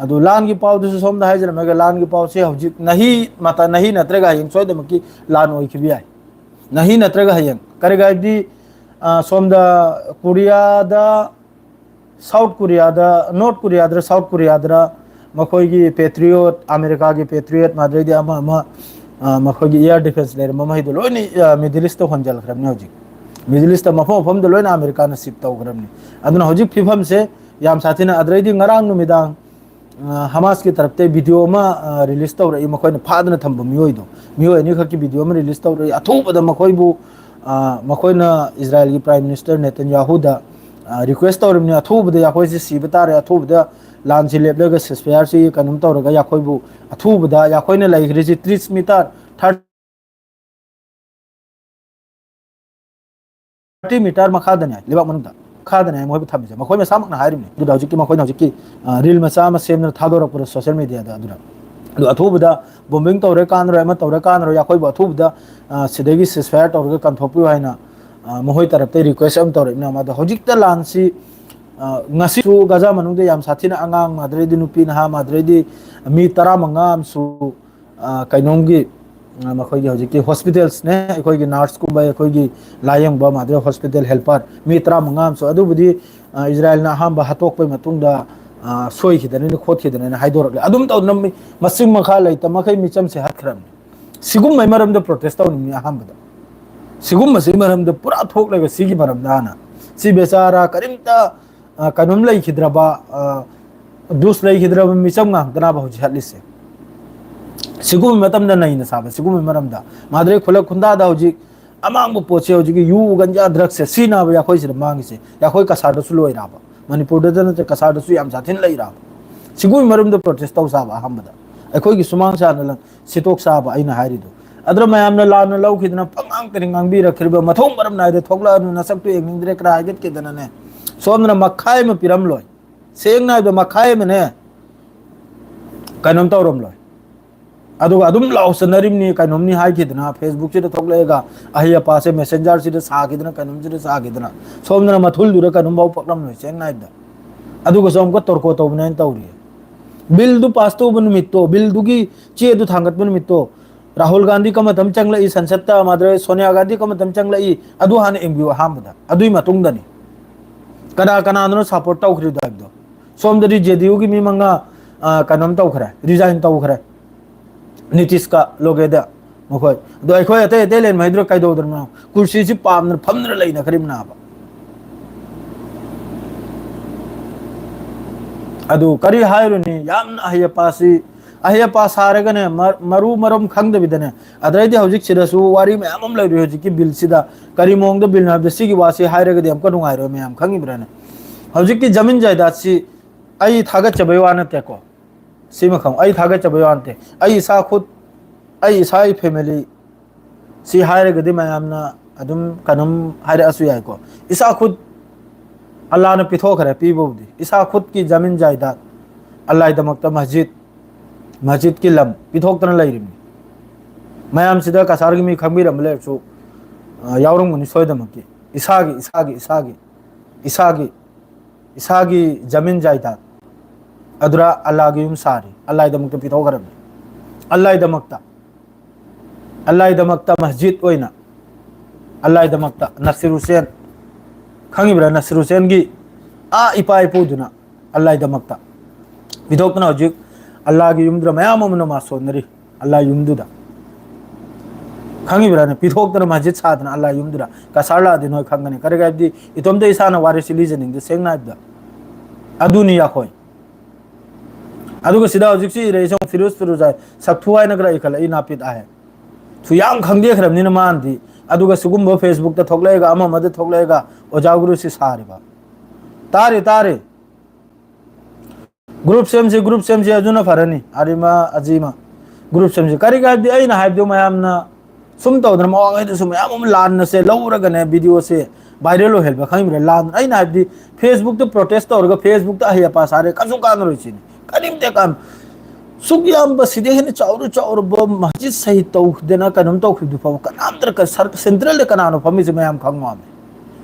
ꯑꯗꯨ ꯂꯥꯟꯒꯤ ꯄꯥꯎꯗꯨꯁꯨ ꯁꯣꯝꯗ ꯍꯥꯏꯖꯔꯝꯃꯒ, ꯂꯥꯟꯒꯤ ꯄꯥꯎꯁꯦ ꯍꯧꯖꯤꯛ ꯅꯍꯤ ꯃꯇ-, ꯅꯍꯤ ꯅꯠꯇ꯭ꯔꯒ ꯍꯌꯦꯡ ꯁꯣꯏꯗꯅꯃꯛꯀꯤ ꯂꯥꯟ ꯑꯣꯏꯈꯤꯕ ꯌꯥꯏ꯫ ꯅꯍꯤ ꯅꯠꯇ꯭ꯔꯒ ꯍꯌꯦꯡ꯫ ꯀꯔꯤꯒꯤꯅꯣ ꯍꯥꯏꯕꯗꯤ ꯑ, ꯁꯣꯝꯗ ꯀꯣꯔꯤꯌꯥꯗ, ꯁꯥꯎꯠ ꯀꯣꯔꯤꯌꯥꯗ, ꯅꯣꯔꯠ ꯀꯣꯔꯤꯌꯥꯗꯔ ꯁꯥꯎꯠ ꯀꯣꯔꯤꯌꯥꯗꯔ ꯃꯈꯣꯏꯒꯤ ꯄꯦꯇ꯭ꯔꯤꯌꯣꯠ, ꯑꯃꯦꯔꯤꯀꯥꯒꯤ ꯄꯦꯇ꯭ꯔꯤꯌꯣꯠ, ꯃꯥꯗ꯭ꯔꯩꯗꯤ ꯑꯃ ꯑꯃ, ꯑ, ꯃꯈꯣꯏꯒꯤ ꯏꯌꯥꯔ ꯗꯤꯐꯦꯟꯁ ꯂꯩꯔꯝꯕ ꯃꯈꯩꯗꯣ ꯂꯣꯏꯅ, ꯑ, ꯃꯤꯗꯜ ꯏꯁꯇ ꯍꯣꯟꯖꯜꯈ꯭ꯔꯕꯅꯤ ꯍꯧꯖꯤꯛ꯫ ꯃꯤꯗꯜ ꯏꯁꯇ ꯃꯐꯝ ꯃꯐꯝꯗ ꯂꯣꯏꯅ ꯑꯃꯦꯔꯤꯀꯥꯅ ꯁꯤꯞ ꯇꯧꯈ꯭ꯔꯕꯅꯤ꯫ ꯑꯗꯨꯅ ꯍꯧꯖꯤꯛ ꯐꯤꯕꯝꯁꯦ ꯌꯥꯝ ꯁꯥꯊꯤꯅ, ꯑꯗꯨꯗꯩꯗꯤ ꯉꯔꯥꯡ ꯅꯨꯃꯤꯗꯥꯡ ꯑ, ꯍꯃꯥꯁꯀꯤ ꯇꯔꯞꯇ ꯚꯤꯗꯤꯑꯣ ꯑꯃ, ꯑ, ꯔꯤꯂꯤꯁ ꯇꯧꯔꯛꯏ, ꯃꯈꯣꯏꯅ ꯐꯥꯗꯅ ꯊꯝꯕ ꯃꯤꯑꯣꯏꯗꯣ, ꯃꯤꯑꯣꯏ ꯑꯅꯤꯈꯛꯀꯤ ꯚꯤꯗꯤꯑꯣ ꯑꯃ ꯔꯤꯂꯤꯁ ꯇꯧꯔꯛꯏ꯫ ꯑꯊꯨꯕꯗ ꯃꯈꯣꯏꯕꯨ, ꯑ, ꯃꯈꯣꯏꯅ ꯏꯖꯔꯥꯏꯜꯒꯤ ꯄ꯭ꯔꯥꯏꯝ ꯃꯤꯅꯤꯁꯇꯔ ꯅꯦꯇꯟꯌꯥꯍꯨꯗ, ꯑ, ꯔꯤꯀ꯭ꯋꯦꯁ ꯇꯧꯔꯤꯕꯅꯤ, "ꯑꯊꯨꯕꯗ ꯑꯩꯈꯣꯏꯁꯤ ꯁꯤꯕ ꯇꯥꯔꯦ, ꯑꯊꯨꯕꯗ ꯂꯥꯟꯁꯤ ꯂꯦꯞꯂꯒ ꯁꯤꯁꯐꯌꯥꯔꯁꯤ ꯀꯩꯅꯣꯝ ꯇꯧꯔꯒ ꯑꯩꯈꯣꯏꯕꯨ ꯑꯊꯨꯕꯗ ꯑꯩꯈꯣꯏꯅ ꯂꯩꯈ꯭ꯔꯤꯁꯤ ꯇ꯭ꯔꯤꯁ ꯃꯤꯇꯔ, ꯊꯥꯔꯇꯤ ꯃꯤꯇꯔ ꯃꯈꯥꯗꯅꯦ, ꯂꯩꯕꯥꯛ ꯃꯅꯨꯡꯗ ꯃꯈꯥꯗꯅꯦ ꯃꯈꯣꯏꯕꯨ ꯊꯝꯃꯤꯁꯦ", ꯃꯈꯣꯏ ꯃꯁꯥꯃꯛꯅ ꯍꯥꯏꯔꯤꯕꯅꯤ꯫ ꯑꯗꯨꯗ ꯍꯧꯖꯤꯛꯀꯤ ꯃꯈꯣꯏꯅ ꯍꯧꯖꯤꯛꯀꯤ, ꯑ, ꯔꯤꯜ ꯃꯆꯥ ꯑꯃ ꯁꯦꯝꯗꯨꯅ ꯊꯥꯗꯣꯔꯛꯄꯗ ꯁꯣꯁꯤꯌꯦꯜ ꯃꯦꯗꯤꯌꯥꯗ, ꯑꯗꯨꯗ, ꯑꯗꯨ ꯑꯊꯨꯕꯗ ꯕꯣꯝꯕꯤꯡ ꯇꯧꯔꯦ ꯀꯥꯟꯅꯔꯣꯏ, ꯑꯃ ꯇꯧꯔꯦ ꯀꯥꯟꯅꯔꯣꯏ, ꯑꯩꯈꯣꯏꯕꯨ ꯑꯊꯨꯕꯗ, ꯑ, ꯁꯤꯗꯒꯤ ꯁꯤꯁꯐꯌꯥꯔ ꯇꯧꯔꯒ ꯀꯟꯊꯣꯛꯄꯤꯌꯨ ꯍꯥꯏꯅ, ꯑ, ꯃꯈꯣꯏ ꯇꯔꯞꯇ ꯔꯤꯀ꯭ꯋꯦꯁ ꯑꯃ ꯇꯧꯔꯛꯏꯕꯅ꯫ ꯑꯗꯣ ꯍꯧꯖꯤꯛꯇ ꯂꯥꯟꯁꯤ, ꯑ, ꯉꯁꯤꯁꯨ ꯒꯖꯥ ꯃꯅꯨꯡꯗ ꯌꯥꯝ ꯁꯥꯊꯤꯅ ꯑꯉꯥꯡ, ꯑꯗꯨꯗꯩꯗꯤ ꯅꯨꯄꯤ ꯅꯍꯥ, ꯑꯗꯨꯗꯩꯗꯤ ꯃꯤ ꯇꯔꯥꯃꯉꯥ ꯑꯃꯁꯨ ꯑ, ꯀꯩꯅꯣꯝꯒꯤ, ꯑ, ꯃꯈꯣꯏꯒꯤ ꯍꯧꯖꯤꯛꯀꯤ ꯍꯣꯁꯄꯤꯇꯥꯜꯁꯅꯦ, ꯑꯩꯈꯣꯏꯒꯤ ꯅꯔꯁꯀꯨꯝꯕ, ꯑꯩꯈꯣꯏꯒꯤ ꯂꯥꯌꯦꯡꯕ, ꯃꯥꯗꯨ ꯍꯣꯁꯄꯤꯇꯥꯜ ꯍꯦꯜꯄꯔ ꯃꯤ ꯇꯔꯥꯃꯉꯥ ꯑꯃꯁꯨ, ꯑꯗꯨꯕꯨꯗꯤ, ꯑ, ꯏꯖꯔꯥꯌꯦꯜꯅ ꯑꯍꯥꯟꯕ ꯍꯥꯠꯇꯣꯛꯄꯩ ꯃꯇꯨꯡꯗ, ꯑ, ꯁꯣꯏꯈꯤꯗꯅꯅꯤ, ꯈꯣꯠꯈꯤꯗꯅꯅꯤ ꯍꯥꯏꯗꯣꯔꯛꯂꯦ꯫ ꯑꯗꯨꯝ ꯇꯧꯗꯅ ꯃꯤ-, ꯃꯁꯤꯡ ꯃꯈꯥ ꯂꯩꯇ ꯃꯈꯩ ꯃꯤꯆꯝꯁꯦ ꯍꯥꯠꯈ꯭ꯔꯕꯅꯤ꯫ ꯁꯤꯒꯨꯝꯕꯩ ꯃꯔꯝꯗ ꯄ꯭ꯔꯣꯇꯦꯁ ꯇꯧꯅꯤꯡꯉꯤ ꯑꯍꯥꯟꯕꯗ꯫ ꯁꯤꯒꯨꯝꯕꯁꯤꯒꯤ ꯃꯔꯝꯗ ꯄꯨꯔꯥ ꯊꯣꯛꯂꯒ ꯁꯤꯒꯤ ꯃꯔꯝꯗ ꯍꯥꯟꯅ꯫ ꯁꯤ ꯕꯦꯆꯥꯔꯥ ꯀꯔꯤꯝꯇ ꯑ, ꯀꯩꯅꯣꯝ ꯂꯩꯈꯤꯗ꯭ꯔꯕ, ꯑ, ꯗꯨꯁ ꯂꯩꯈꯤꯗ꯭ꯔꯕ ꯃꯤꯆꯝ ꯉꯥꯛꯇꯅꯕ ꯍꯧꯖꯤꯛ ꯍꯠꯂꯤꯁꯦ꯫ ꯁꯤꯒꯨꯝꯕ ꯃꯇꯝꯗ ꯅꯩꯅ ꯁꯥꯕ, ꯁꯤꯒꯨꯝꯕ ꯃꯔꯝꯗ ꯃꯥꯗ꯭ꯔꯦ ꯈꯨꯂꯛ ꯈꯨꯟꯗꯥꯗ ꯍꯧꯖꯤꯛ ꯑꯃꯥꯡꯕ ꯄꯣꯠꯁꯦ ꯍꯧꯖꯤꯛꯀꯤ ꯌꯨ, ꯒꯟꯖꯥ, ꯗ꯭ꯔꯛꯁꯦ ꯁꯤꯖꯤꯟꯅꯕ ꯑꯩꯈꯣꯏꯁꯤꯗ ꯃꯥꯡꯉꯤꯁꯦ꯫ ꯑꯩꯈꯣꯏ ꯀꯁꯥꯔꯗꯁꯨ ꯂꯣꯏꯔꯕ, ꯃꯅꯤꯄꯨꯔꯗꯗ ꯅꯠꯇ꯭ꯔꯦ, ꯀꯁꯥꯔꯗꯁꯨ ꯌꯥꯝ ꯁꯥꯊꯤꯅ ꯂꯩꯔꯕ꯫ ꯁꯤꯒꯨꯝꯕ ꯃꯔꯝꯗ ꯄ꯭ꯔꯣꯇꯦꯁ ꯇꯧ ꯁꯥꯕ ꯑꯍꯥꯟꯕꯗ ꯑꯩꯈꯣꯏꯒꯤ ꯁꯨꯃꯥꯡ ꯆꯥꯅ ꯂꯪ-, ꯁꯤꯇꯣꯛ ꯆꯥꯕ ꯑꯩꯅ ꯍꯥꯏꯔꯤꯗꯣ꯫ ꯑꯗꯨꯅ ꯃꯌꯥꯝꯅ ꯂꯥꯟꯅ ꯂꯧꯈꯤꯗꯅ ꯄꯉꯥꯡꯇꯅꯤ ꯉꯥꯡꯕꯤꯔꯛꯈ꯭ꯔꯤꯕ, ꯃꯊꯣꯡ ꯃꯔꯝ ꯅꯥꯏꯗꯦ, ꯊꯣꯛꯂꯛꯑꯅꯨ, ꯅꯁꯛꯇꯨ ꯌꯦꯡꯅꯤꯡꯗ꯭ꯔꯦ ꯀꯅꯥ ꯍꯥꯏꯒꯠꯀꯦꯗꯅꯅꯦ꯫ ꯁꯣꯝꯗꯅ ꯃꯈꯥꯏ ꯑꯃ ꯄꯤꯔꯝꯂꯣꯏ, ꯁꯦꯡꯅ ꯍꯥꯏꯕꯗ ꯃꯈꯥꯏ ꯑꯃꯅꯦ ꯀꯩꯅꯣꯝ ꯇꯧꯔꯝꯂꯣꯏ꯫ ꯑꯗꯨꯒ ꯑꯗꯨꯝ ꯂꯥꯎ ꯆꯠꯅꯔꯤꯕꯅꯤ, ꯀꯩꯅꯣꯝꯅꯤ ꯍꯥꯏꯈꯤꯗꯅ, ꯐꯦꯁꯕꯨꯛꯁꯤꯗ ꯊꯣꯛꯂꯛꯑꯒ ꯑꯍꯩ ꯑꯄꯥꯁꯦ ꯃꯦꯁꯦꯟꯖꯔꯁꯤꯗ ꯁꯥꯈꯤꯗꯅ, ꯀꯩꯅꯣꯝꯁꯤꯗ ꯁꯥꯈꯤꯗꯅ, ꯁꯣꯝꯗꯅ ꯃꯊꯨꯜꯗꯨꯗ ꯀꯩꯅꯣꯝꯐꯥꯎ ꯄꯛꯂꯝꯂꯣꯏ, ꯁꯦꯡꯅ ꯍꯥꯏꯕꯗ꯫ ꯑꯗꯨꯒꯁꯨ ꯑꯃꯨꯛꯀ ꯇꯣꯔꯀꯣ ꯇꯧꯕꯅꯦ ꯍꯥꯏꯅ ꯇꯧꯔꯤ꯫ ꯕꯤꯜꯗꯨ ꯄꯥꯁ ꯇꯧꯕ ꯅꯨꯃꯤꯠꯇꯣ, ꯕꯤꯜꯗꯨꯒꯤ ꯆꯦꯗꯨ ꯊꯥꯡꯒꯠꯄ ꯅꯨꯃꯤꯠꯇꯣ, ꯔꯥꯍꯨꯜ ꯒꯥꯟꯙꯤ ꯀꯃꯇꯝ ꯆꯪꯂꯛꯏ ꯁꯟꯁꯠꯇ, ꯃꯗꯨꯗ ꯁꯣꯅꯤꯌꯥ ꯒꯥꯟꯙꯤ ꯀꯃꯇꯝ ꯆꯪꯂꯛꯏ, ꯑꯗꯨ ꯍꯥꯟꯅ ꯌꯦꯡꯕꯤꯌꯨ ꯑꯍꯥꯟꯕꯗ꯫ ꯑꯗꯨꯒꯤ ꯃꯇꯨꯡꯗꯅꯤ ꯀꯅꯥ ꯀꯅꯥꯗꯅꯣ ꯁꯄꯣꯔꯠ ꯇꯧꯈ꯭ꯔꯤꯗꯣ ꯍꯥꯏꯕꯗꯣ꯫ ꯁꯣꯝꯗꯗꯤ ꯖꯦ ꯗꯤ ꯌꯨꯒꯤ ꯃꯤ ꯃꯉꯥ, ꯑ, ꯀꯩꯅꯣꯝ ꯇꯧꯈ꯭ꯔꯦ, ꯔꯤꯖꯥꯏꯟ ꯇꯧꯈ꯭ꯔꯦ, ꯅꯤꯇꯤꯁꯀ ꯂꯣꯒꯦꯗ ꯃꯈꯣꯏ꯫ ꯑꯗꯣ ꯑꯩꯈꯣꯏ ꯑꯇꯩ ꯑꯇꯩ ꯂꯩꯔꯝꯃꯩꯗꯨꯅ ꯀꯩꯗꯧꯗ꯭ꯔꯕꯅꯣ? ꯀꯨꯔꯁꯤꯁꯤ ꯄꯥꯝꯗꯅ ꯐꯝꯗꯅ ꯂꯩꯅꯈ꯭ꯔꯤꯕꯅꯥꯕ꯫ ꯑꯗꯨ ꯀꯔꯤ ꯍꯥꯏꯔꯨꯅꯤ? ꯌꯥꯝꯅ ꯑꯍꯩ ꯑꯄꯥꯁꯤ, ꯑꯍꯩ ꯑꯄꯥ ꯁꯥꯔꯒꯅꯦ, ꯃ-, ꯃꯔꯨ ꯃꯔꯝ ꯈꯪꯗꯕꯤꯗꯅꯦ꯫ ꯑꯗꯩꯗꯤ ꯍꯧꯖꯤꯛꯁꯤꯗꯁꯨ ꯋꯥꯔꯤ ꯃꯌꯥꯝ ꯑꯃ ꯂꯩꯔꯤ ꯍꯧꯖꯤꯛꯀꯤ ꯕꯤꯜꯁꯤꯗ꯫ ꯀꯔꯤ ꯃꯑꯣꯡꯗ ꯕꯤꯜꯅꯣ ꯍꯥꯏꯕꯗ, ꯁꯤꯒꯤ ꯋꯥꯁꯤ ꯍꯥꯏꯔꯒꯗꯤ ꯑꯃꯨꯛꯀ ꯅꯨꯡꯉꯥꯏꯔꯣꯏ ꯃꯌꯥꯝ, ꯈꯪꯉꯤꯕ꯭ꯔꯥꯅꯦ? ꯍꯧꯖꯤꯛꯀꯤ ꯖꯃꯤꯟ ꯖꯥꯏꯗꯥꯗꯁꯤ ꯑꯩ ꯊꯥꯒꯠꯆꯕꯩ ꯋꯥ ꯅꯠꯇꯦꯀꯣ꯫ ꯁꯤꯃ ꯈꯪꯉꯨ, ꯑꯩ ꯊꯥꯒꯠꯆꯕꯩ ꯋꯥ ꯅꯠꯇꯦ꯫ ꯑꯩ ꯏꯁꯥ ꯈꯨꯠ, ꯑꯩ ꯏꯁꯥꯒꯤ ꯐꯦꯃꯤꯂꯤ ꯁꯤ ꯍꯥꯏꯔꯒꯗꯤ ꯃꯌꯥꯝꯅ ꯑꯗꯨꯝ ꯀꯩꯅꯣꯝ ꯍꯥꯏꯔꯛꯑꯁꯨ ꯌꯥꯏꯀꯣ꯫ ꯏꯁꯥ ꯈꯨꯠ ꯑꯜꯂꯥꯅ ꯄꯤꯊꯣꯛꯈ꯭ꯔꯦ, ꯄꯤꯕꯕꯨꯗꯤ꯫ ꯏꯁꯥ ꯈꯨꯠꯀꯤ ꯖꯃꯤꯟ ꯖꯥꯏꯗꯥꯗ, ꯑꯜꯂꯥꯏꯗꯃꯛꯇ ꯃꯁꯖꯤꯗ, ꯃꯁꯖꯤꯗꯀꯤ ꯂꯝ ꯄꯤꯊꯣꯛꯇꯅ ꯂꯩꯔꯤꯕꯅꯤ꯫ ꯃꯌꯥꯝꯁꯤꯗ ꯀꯁꯥꯔꯒꯤ ꯃꯤ ꯈꯪꯕꯤꯔꯝꯕ ꯂꯩꯔꯁꯨ, ꯑ, ꯌꯥꯎꯔꯝꯒꯅꯤ ꯁꯣꯏꯗꯅꯃꯛꯀꯤ꯫ ꯏꯁꯥꯒꯤ, ꯏꯁꯥꯒꯤ, ꯏꯁꯥꯒꯤ, ꯏꯁꯥꯒꯤ, ꯏꯁꯥꯒꯤ ꯖꯃꯤꯟ ꯖꯥꯏꯗꯥꯗ ꯑꯗꯨꯔ ꯑꯜꯂꯥꯒꯤ ꯌꯨꯝ ꯁꯥꯔꯤ, ꯑꯜꯂꯥꯏꯗꯃꯛꯇ ꯄꯤꯊꯣꯛꯈ꯭ꯔꯕꯅꯤ꯫ ꯑꯜꯂꯥꯏꯗꯃꯛꯇ, ꯑꯜꯂꯥꯏꯗꯃꯛꯇ ꯃꯁꯖꯤꯗ ꯑꯣꯏꯅ, ꯑꯜꯂꯥꯏꯗꯃꯛꯇ꯫ ꯅꯁꯤꯔ ꯍꯨꯁꯦꯟ, ꯈꯪꯉꯤꯕ꯭ꯔꯥ? ꯅꯁꯤꯔ ꯍꯨꯁꯦꯟꯒꯤ ꯑꯥ ꯏꯄꯥ ꯏꯄꯨꯗꯨꯅ ꯑꯜꯂꯥꯏꯗꯃꯛꯇ ꯄꯤꯊꯣꯛꯇꯅ ꯍꯧꯖꯤꯛ ꯑꯜꯂꯥꯒꯤ ꯌꯨꯝꯗꯨꯗ ꯃꯌꯥꯝ ꯑꯃ ꯅꯃꯥꯖ ꯁꯣꯟꯅꯔꯤ꯫ ꯑꯜꯂꯥ ꯌꯨꯝꯗꯨꯗ, ꯈꯪꯉꯤꯕ꯭ꯔꯥꯅꯦ? ꯄꯤꯊꯣꯛꯇꯅ ꯃꯁꯖꯤꯗ ꯁꯥꯗꯅ ꯑꯜꯂꯥ ꯌꯨꯝꯗꯨꯗ꯫ ꯀꯁꯥꯔ ꯂꯥꯛꯑꯗꯤ ꯅꯣꯏ ꯈꯪꯒꯅꯤ꯫ ꯀꯔꯤꯒꯤ ꯍꯥꯏꯕꯗꯤ ꯏꯇꯣꯝꯇ ꯏꯁꯥꯅ ꯋꯥꯔꯤꯁꯤ ꯂꯤꯖꯅꯤꯡꯗꯦ, ꯁꯦꯡꯅ ꯍꯥꯏꯕꯗ꯫ ꯑꯗꯨꯅꯤ ꯑꯩꯈꯣꯏ꯫ ꯑꯗꯨꯒ ꯁꯤꯗ ꯍꯧꯖꯤꯛꯁꯤ ꯏꯔꯛꯏꯁꯦ ꯑꯃꯨꯛ ꯐꯤꯔꯨꯖ ꯐꯤꯔꯨꯖ ꯍꯥꯏ꯫ ꯁꯛꯊꯨ ꯍꯥꯏꯅ ꯈꯔ ꯏꯈꯠꯂꯛꯏ ꯅꯥꯄꯤꯠ ꯍꯥꯏ꯫ ꯊꯨ ꯌꯥꯝ ꯈꯪꯗꯦꯈ꯭ꯔꯕꯅꯤꯅ ꯃꯥꯅꯗꯤ꯫ ꯑꯗꯨꯒ ꯁꯤꯒꯨꯝꯕ ꯐꯦꯁꯕꯨꯛꯇ ꯊꯣꯛꯂꯛꯑꯒ, ꯑꯃ ꯑꯃꯗ ꯊꯣꯛꯂꯛꯑꯒ ꯑꯣꯖꯥ ꯒꯨꯔꯨꯁꯤ ꯁꯥꯔꯤꯕ꯫ ꯇꯥꯔꯦ, ꯇꯥꯔꯦ꯫ ꯒ꯭ꯔꯨꯞ ꯁꯦꯝꯁꯤ, ꯒ꯭ꯔꯨꯞ ꯁꯦꯝꯁꯤ, ꯑꯗꯨꯅ ꯐꯔꯅꯤ꯫ ꯑꯔꯤꯃ, ꯑꯖꯤꯃ꯫ ꯒ꯭ꯔꯨꯞ ꯁꯦꯝꯁꯤ꯫ ꯀꯔꯤꯒꯤ ꯍꯥꯏꯕꯗꯤ ꯑꯩꯅ ꯍꯥꯏꯕꯗꯨ ꯃꯌꯥꯝꯅ ꯁꯨꯝ ꯇꯧꯗꯅ ꯃꯃꯥꯡꯉꯩꯗꯁꯨ ꯃꯌꯥꯝ ꯑꯃ ꯂꯥꯟꯅꯁꯦ ꯂꯧꯔꯒꯅꯦ, ꯚꯤꯗꯤꯑꯣꯁꯦ ꯚꯥꯏꯔꯦꯜ ꯑꯣꯏꯍꯟꯕ, ꯈꯪꯉꯤꯕ꯭ꯔꯥ? ꯂꯥꯟ, ꯑꯩꯅ ꯍꯥꯏꯕꯗꯤ ꯐꯦꯁꯕꯨꯛꯇ ꯄ꯭ꯔꯣꯇꯦꯁ ꯇꯧꯔꯒ ꯐꯦꯁꯕꯨꯛꯇ ꯑꯍꯩ ꯑꯄꯥ ꯁꯥꯔꯦ, ꯀꯩꯁꯨ ꯀꯥꯟꯅꯔꯣꯏ ꯁꯤꯅꯤ꯫ ꯀꯔꯤꯝꯇ ꯀꯥꯟ-, ꯁꯨꯛ ꯌꯥꯝꯕ ꯁꯤꯗꯩ ꯍꯦꯟꯅ ꯆꯥꯎꯔ ꯆꯥꯎꯔꯕ ꯃꯁꯖꯤꯗ ꯁꯍꯤꯗ ꯇꯧꯗꯅ ꯀꯩꯅꯣꯝ ꯇꯧꯈꯤꯕꯗꯨ ꯐꯥꯎꯕ ꯀꯅꯥꯝꯇꯅ ꯀ-, ꯁꯔ-, ꯁꯦꯟꯇ꯭ꯔꯦꯜꯗ ꯀꯅꯥꯅꯣ ꯐꯝꯃꯤꯁꯦ ꯃꯌꯥꯝ ꯈꯪꯉꯣ ꯍꯥꯏꯕꯅꯤ꯫